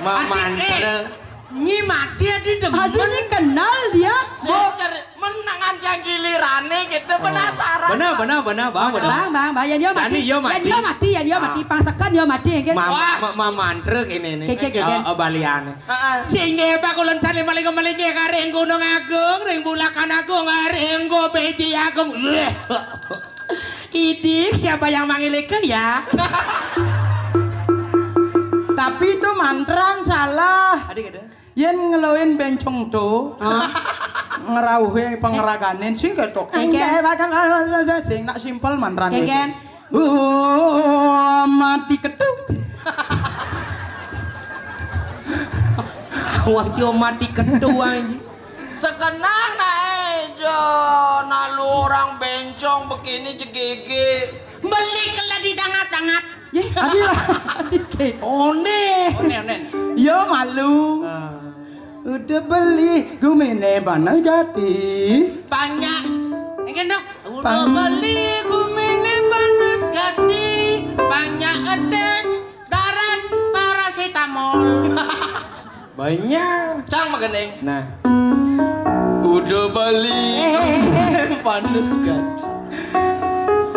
Mamantra. Nyi mati adi demen. Aduh, nyi kenal dia. Secer menangan yang gilirane gitu, penasaran. Bener, bener, bener, Bang, bener. Bang, Bang, Bang, yen dia mati. Yen dia mati, yen dia mati, pangsekan dia mati, kan? Mamantra kene ne. Keke, keke. Oh, baliane. Heeh. Sing ngebak ulun sale maling-malinge karing Gunung Agung, ring Bulakan Agung, ring Gobeji Agung. Idik, siapa yang mangilike ya? Tapi itu mantran salah. Adi kata? Yen ngeloin bencong to, ngerauhe pengeraganin sing ketok. Engke. Sing nak simpel mantran. Keken. Uh, mati ketuk. Awak yo mati ketuk aja. Sekenang nak ejo, nalu orang bencong begini jegege. Beli kela di dangat-dangat. Ye, adi lah. One. One, one. Yo malu. Ah. Udah beli gumine panas gati. Banyak. Engke dong. Udah beli gumine panas gati. Banyak edes daran paracetamol. Banyak. Cang magending. Nah. Udah beli. Eh, eh, eh, eh. Panas gati.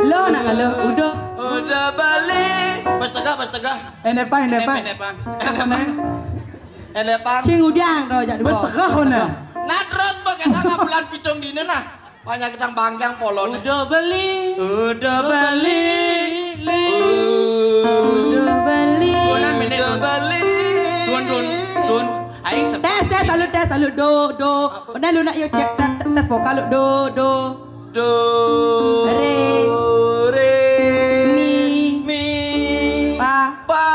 Lo nak lo udah. Udah beli. Pas tegah, pas tegah. Ene pa, ene pa. Ene pa. Ene pa. Sing udiang to jak. Wis teko kono. Nah, terus bagaimana bulan pitung dina nah? Banyak kita bangkang polon. Udah beli. Udah beli. Udah beli. Udah beli. Tun, tun, tun. Ayo tes, tes, salut, tes, salut, do, do. Udah lu nak yuk cek tes, tes, tes vokal lu, do, do. Do, re, re, mi, mi, fa, fa,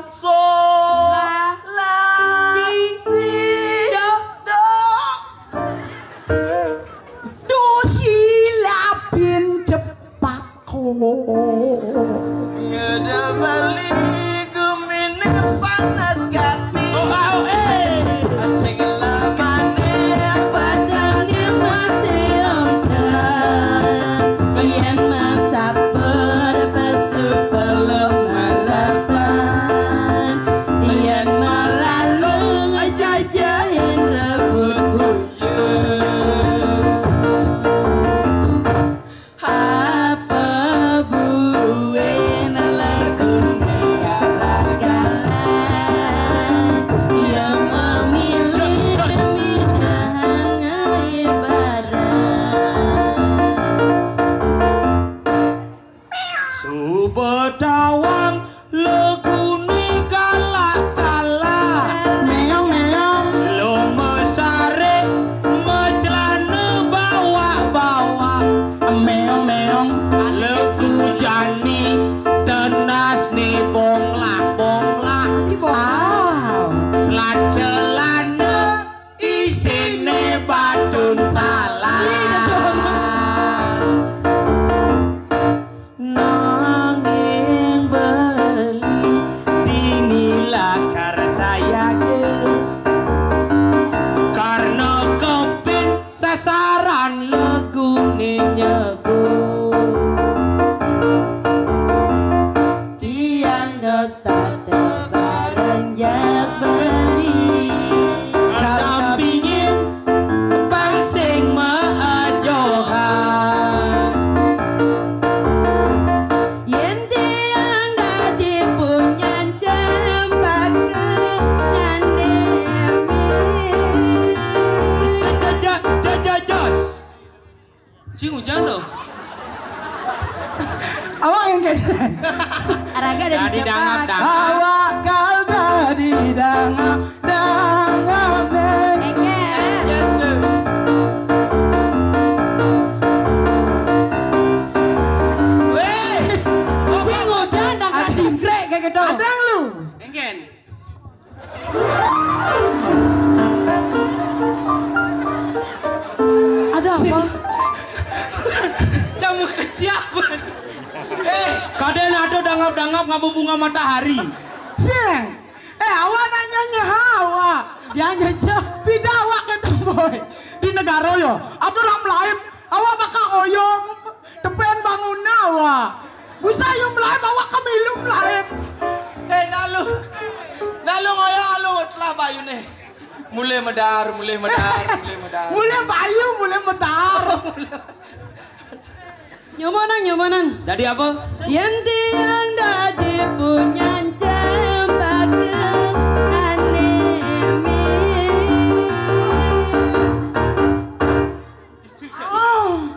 sol, sol, la, la, si, si, do, do. Do, si, la, bin, cepak, ko. Ngeda bali gumine panas gati. Oh, oh, eh. Sing lamane badane masih onta. Yen masaper pasu pelok malapan. Yen malalung jajahin rebut buyut. Apa buin lagu negara-gara yang memilih minahang ibarat. Suba tawang legune galak-galak. Meong, meong. Lo mesare, mecelana bawak-bawak. Meong, meong. Legu jani, tenas ni bonglak-bonglak. Ah. Selat celana, isine batun salah. Nanging beli dini lakar sayaga. Karena kepin sasaran legune nyego. Tiang dot satu bareng jak beli. Dampingin pang sing maajohan. Yen tiang dadi punyan cempaka ngandemi. Jaja, jaja, jos. Sing hujan loh. Awak yang kayak Araga ada di Jepang. Dangap, dangap. Awak kal dadi dangap, dangap, neng. Weh, sing hujan dah. Ada simplek kayak gitu. Ada lu. Engken. Ada apa? Jamu kesiapan. Eh, kadang ada dangap-dangap ngabubunga matahari. Sing. Eh, awak nanya nyawa. Dia ngeja. Beda awak kita, boy. Di negara ya, ada orang lain. Awak bakal oyong. Depan bangunan awak. Bisa yang lain awak kemilu lain. Eh, nalu. Nalu ngoyong alu telah bayu nih. Mulai medar, mulai medar, mulai medar. Mulai bayu, mulai medar. Nyomonan, nyomonan. Dadi apa? Yen tiang dadi punyan cempaka anemi.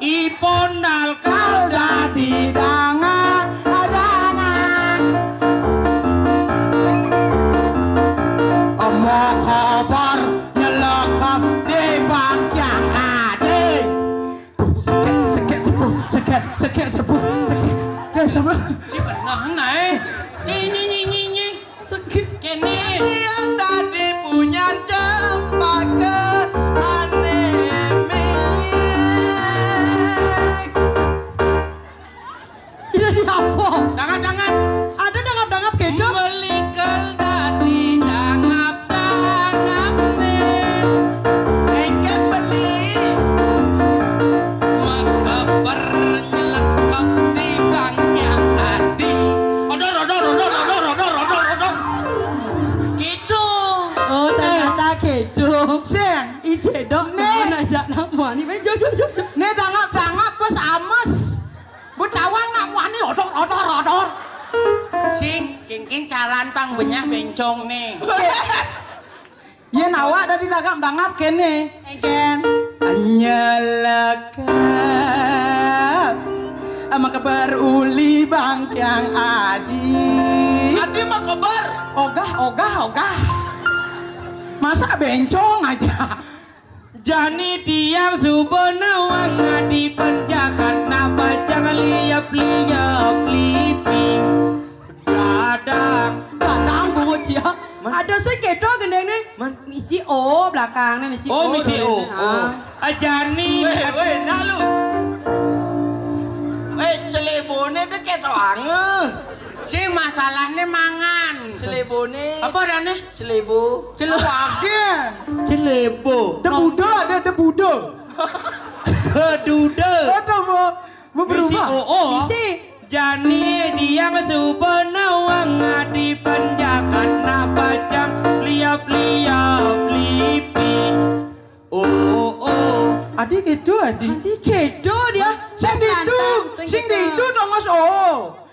Ipun nalkal dadi dangan, dangan. Emo kobar nyelekap di bangkiang adi. Sekek, sekek, sepuh, sekek, sekek, sepuh, sekek, sekek, sepuh. Si bener, nah, eh. Nyi, nyi, nyi, nyi, nyi. Sekek. Kene. Yang dadi punyan cempaka anemi. Jadi apa? Dangat, dangat. Ada dangap-dangap gitu? Melikel dadi dangap-dangap nih. Engken beli. Mekeper nyelekep di bangkiang adi. Odor, odor, odor, odor, odor, odor, odor. Gitu. Oh, ternyata gitu. Sing. Ije dok, nih. Temen aja nak muani. Weh, jo, jo, jo, jo. Nih, dangap-dangap, bos ames. Bu tawang nak muani, odor, odor, odor. Sing, kingking caran pang benyah bencong nih. Yen awak dadi dangap-dangap kene. Egen. Nyelekap. Ama keber uli bangkiang adi. Adi mah keber. Ogah, ogah, ogah. Masa bencong aja. Jani tiang suba nawang adi penjahat, napa jangan liap-liap lipi. Dadang. Dadang, Bu Cia. Man. Ada sing keto gendeng nih. Man. Misi O belakang nih, misi Oh, O misi tulisannya. O. Oh. Ah. Ajani. Weh, weh, nalu. Weh, celebone deket wange. Sing masalahnya mangan. Celebone. Apa adane? Celebo. Celebo agen. Celebo. Debudo ada debudo. Dedude. Ada mau mau Misi berubah. O, O. Misi. Jani diang suba nawang adi penjahat, na bajang liap-liap lipi. Oh, oh. Adi gitu, adi. Adi gitu dia. Sing ditu, sing ditu dongos oh.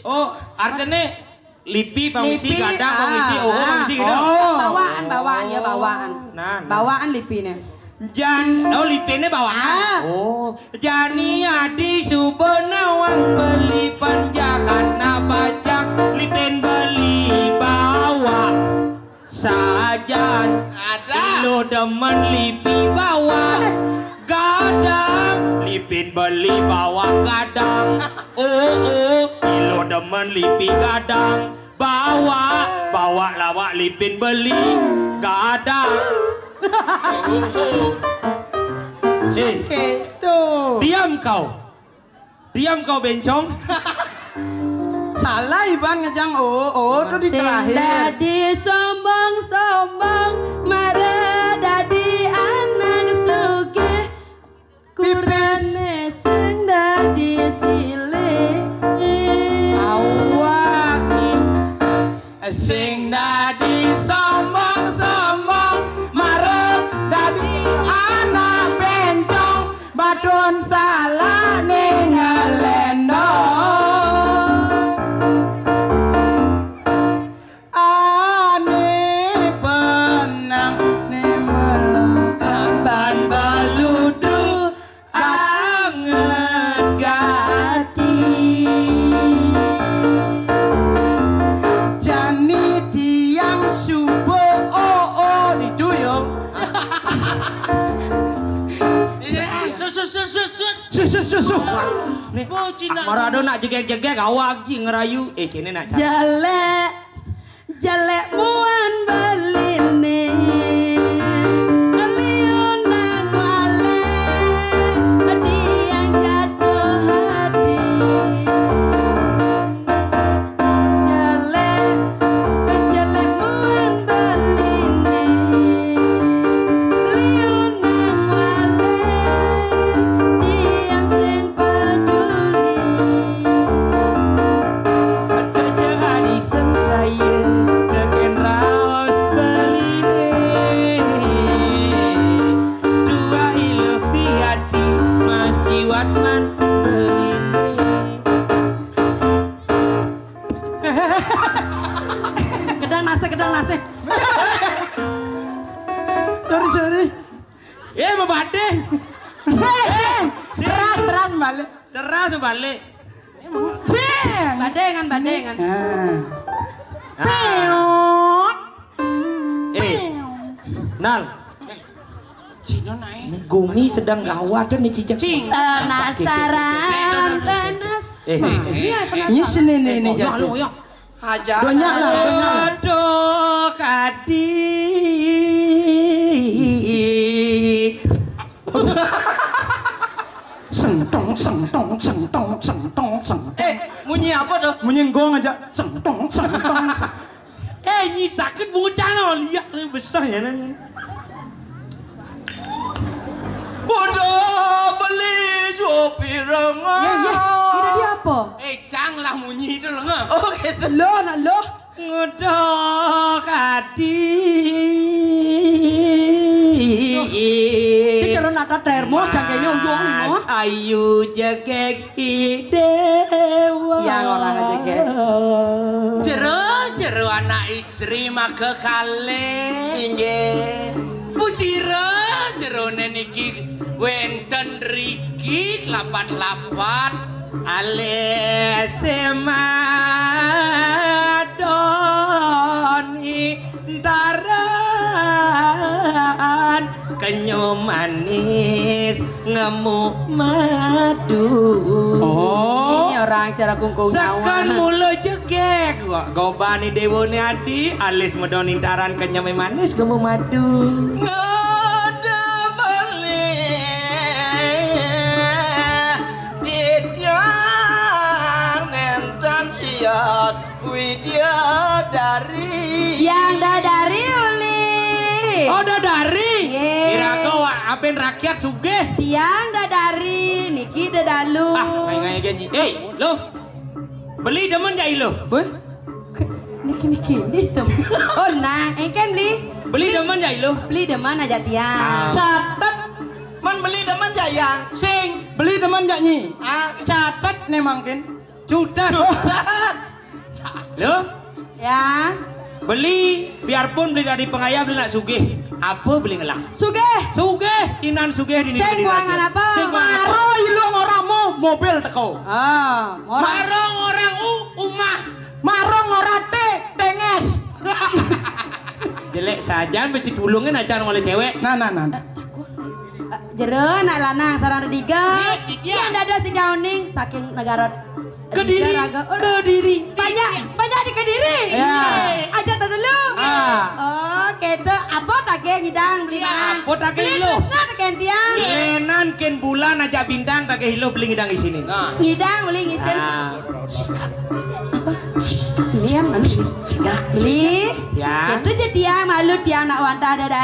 Oh, artine lipi pamisi Lipi, gadang pamisi ah, oh ah. Pamisi gitu. Oh. Bawaan, bawaan ya, bawaan. Nah, nah. Bawaan lipine. Jan, oh lipine bawaan. Ah. Oh, jani adi suba nawang beli penjahat, na bajang lipin beli bawa. Sajan. Ada. Lo demen lipi bawa gadang, lipin beli bawa gadang. Oh, oh, ilo demen lipi gadang. Bawa, bawa lawak lipin beli gadang. Oh, oh. Eh, gitu. Diam kau. Diam kau bencong. Salah Iban ngejang oh, oh tuh di sing terakhir. Dadi sombong-sombong, mara dadi anak sugih. Kurane sing dadi silih. Awak. Sing dadi sombong-sombong, mara dadi anak bencong, batun salah ning ngelendong. Ane benang ne menang. Tamban baludu anget gati. Jani tiang suba oh, oh, ditu yo. Iya, sut, sut, sut, sut, sut. Sut, sut, sut, sut. Nih, apa Cina? Marado nak jegek-jegek, awak ji ngerayu. Eh, kene nak cari. Jelek. Jelek muan beline, ngeliun nang wale, diang jatuh hati. Jelek, jelek muan beline. Liwat mantu bebini. Gedang nasi, gedang nasi. Sorry, sorry. Eh, mau badeng. Eh, sing. Teras, teras balik. Teras balik. Sing. Badengan, badengan. Ah. Ah. Eh, Nal. Cino naik. Gumi sedang gawat nih, Cicak. Cing. Penasaran, panas. Eh. Iya, penasaran. Nyis nih, nih, nih, eh, jatuh. Lo, lo, lo. Aja. Banyak lah, banyak lah. Aduh, kadi. Sentong, sentong, sentong, sentong, sentong. Eh, munyi apa tuh? Munyi gong aja. Sentong, sentong. Eh, nyi sakit bocah no, lihat ni besar ya nanya. Bodoh beli jual pirang. Ya, ya. Ini dia apa? Eh, cang lah munyi itu lenga. Oke, se- Lo, nak lo. Ngedok ati. Iki cara nata termos, jangkene uyuh limo. Ayu jegegi dewa. Ya, ora jegek. Jero, jero anak istri maka kalih. Inggih. Pusira jerone niki wenten riki lapan-lapan. Alih semadoni taran kenyo manis ngemu madu. Oh. Ini orang cara kungkung. Sekan nyawa. Mula jegek, gobani dewone adi, alis medoni taran kenyem manis ngemu madu. Ngada balik titiang nenten sias. Widyadari. Yang dadari uli. Oh, dadari. Nggih. Iraga wa-, apen rakyat sugih. Tiang dadari niki dedalu. Ah, ngai-ngai janji. Eh, lo. Beli demen jak ilo? Weh? Niki, niki, niki. Oh, nah, engken beli. Beli demen jak ilo? Beli demen aja tiang. Ah. Catet. Men beli demen jak yang? Sing. Beli demen jak nyi? Ah. Catet ne mangkin. Cutet. Cutet. Lo? Ya. Beli, biarpun beli dari pengayah, beli nak sugih. Apa beli ngelah? Sugih. Sugih, inan sugih di Sing kuangan apa? Sing kuangan apa? Maro ilung ora mo, mobil teko. Ah, ora. Maro orang u, umah. Maro ora te, tenges. Jelek sajan, beci tulungin acan oleh cewek. Nah, nah, nah. Jero anak lanang sareng Rediga. Nggih, iya. Yang dada sing kauning saking negara Kediri, Indonesia raga. Oh, Kediri. Banyak, banyak di Kediri. Ya. Aja tetelu. Ah. Oh, gitu. Apa tagih ngidang beli. Iya, mana? Apa tagih beli lo? Tresna tagih tiang. Lenan ken bulan aja bintang tagih lo beli ngidang isinin. Nah. Ngidang beli ngisin. Ah. Apa? Diam, anu. Beli. Ya. Itu jadi tiang malu tiang nak wantah ada.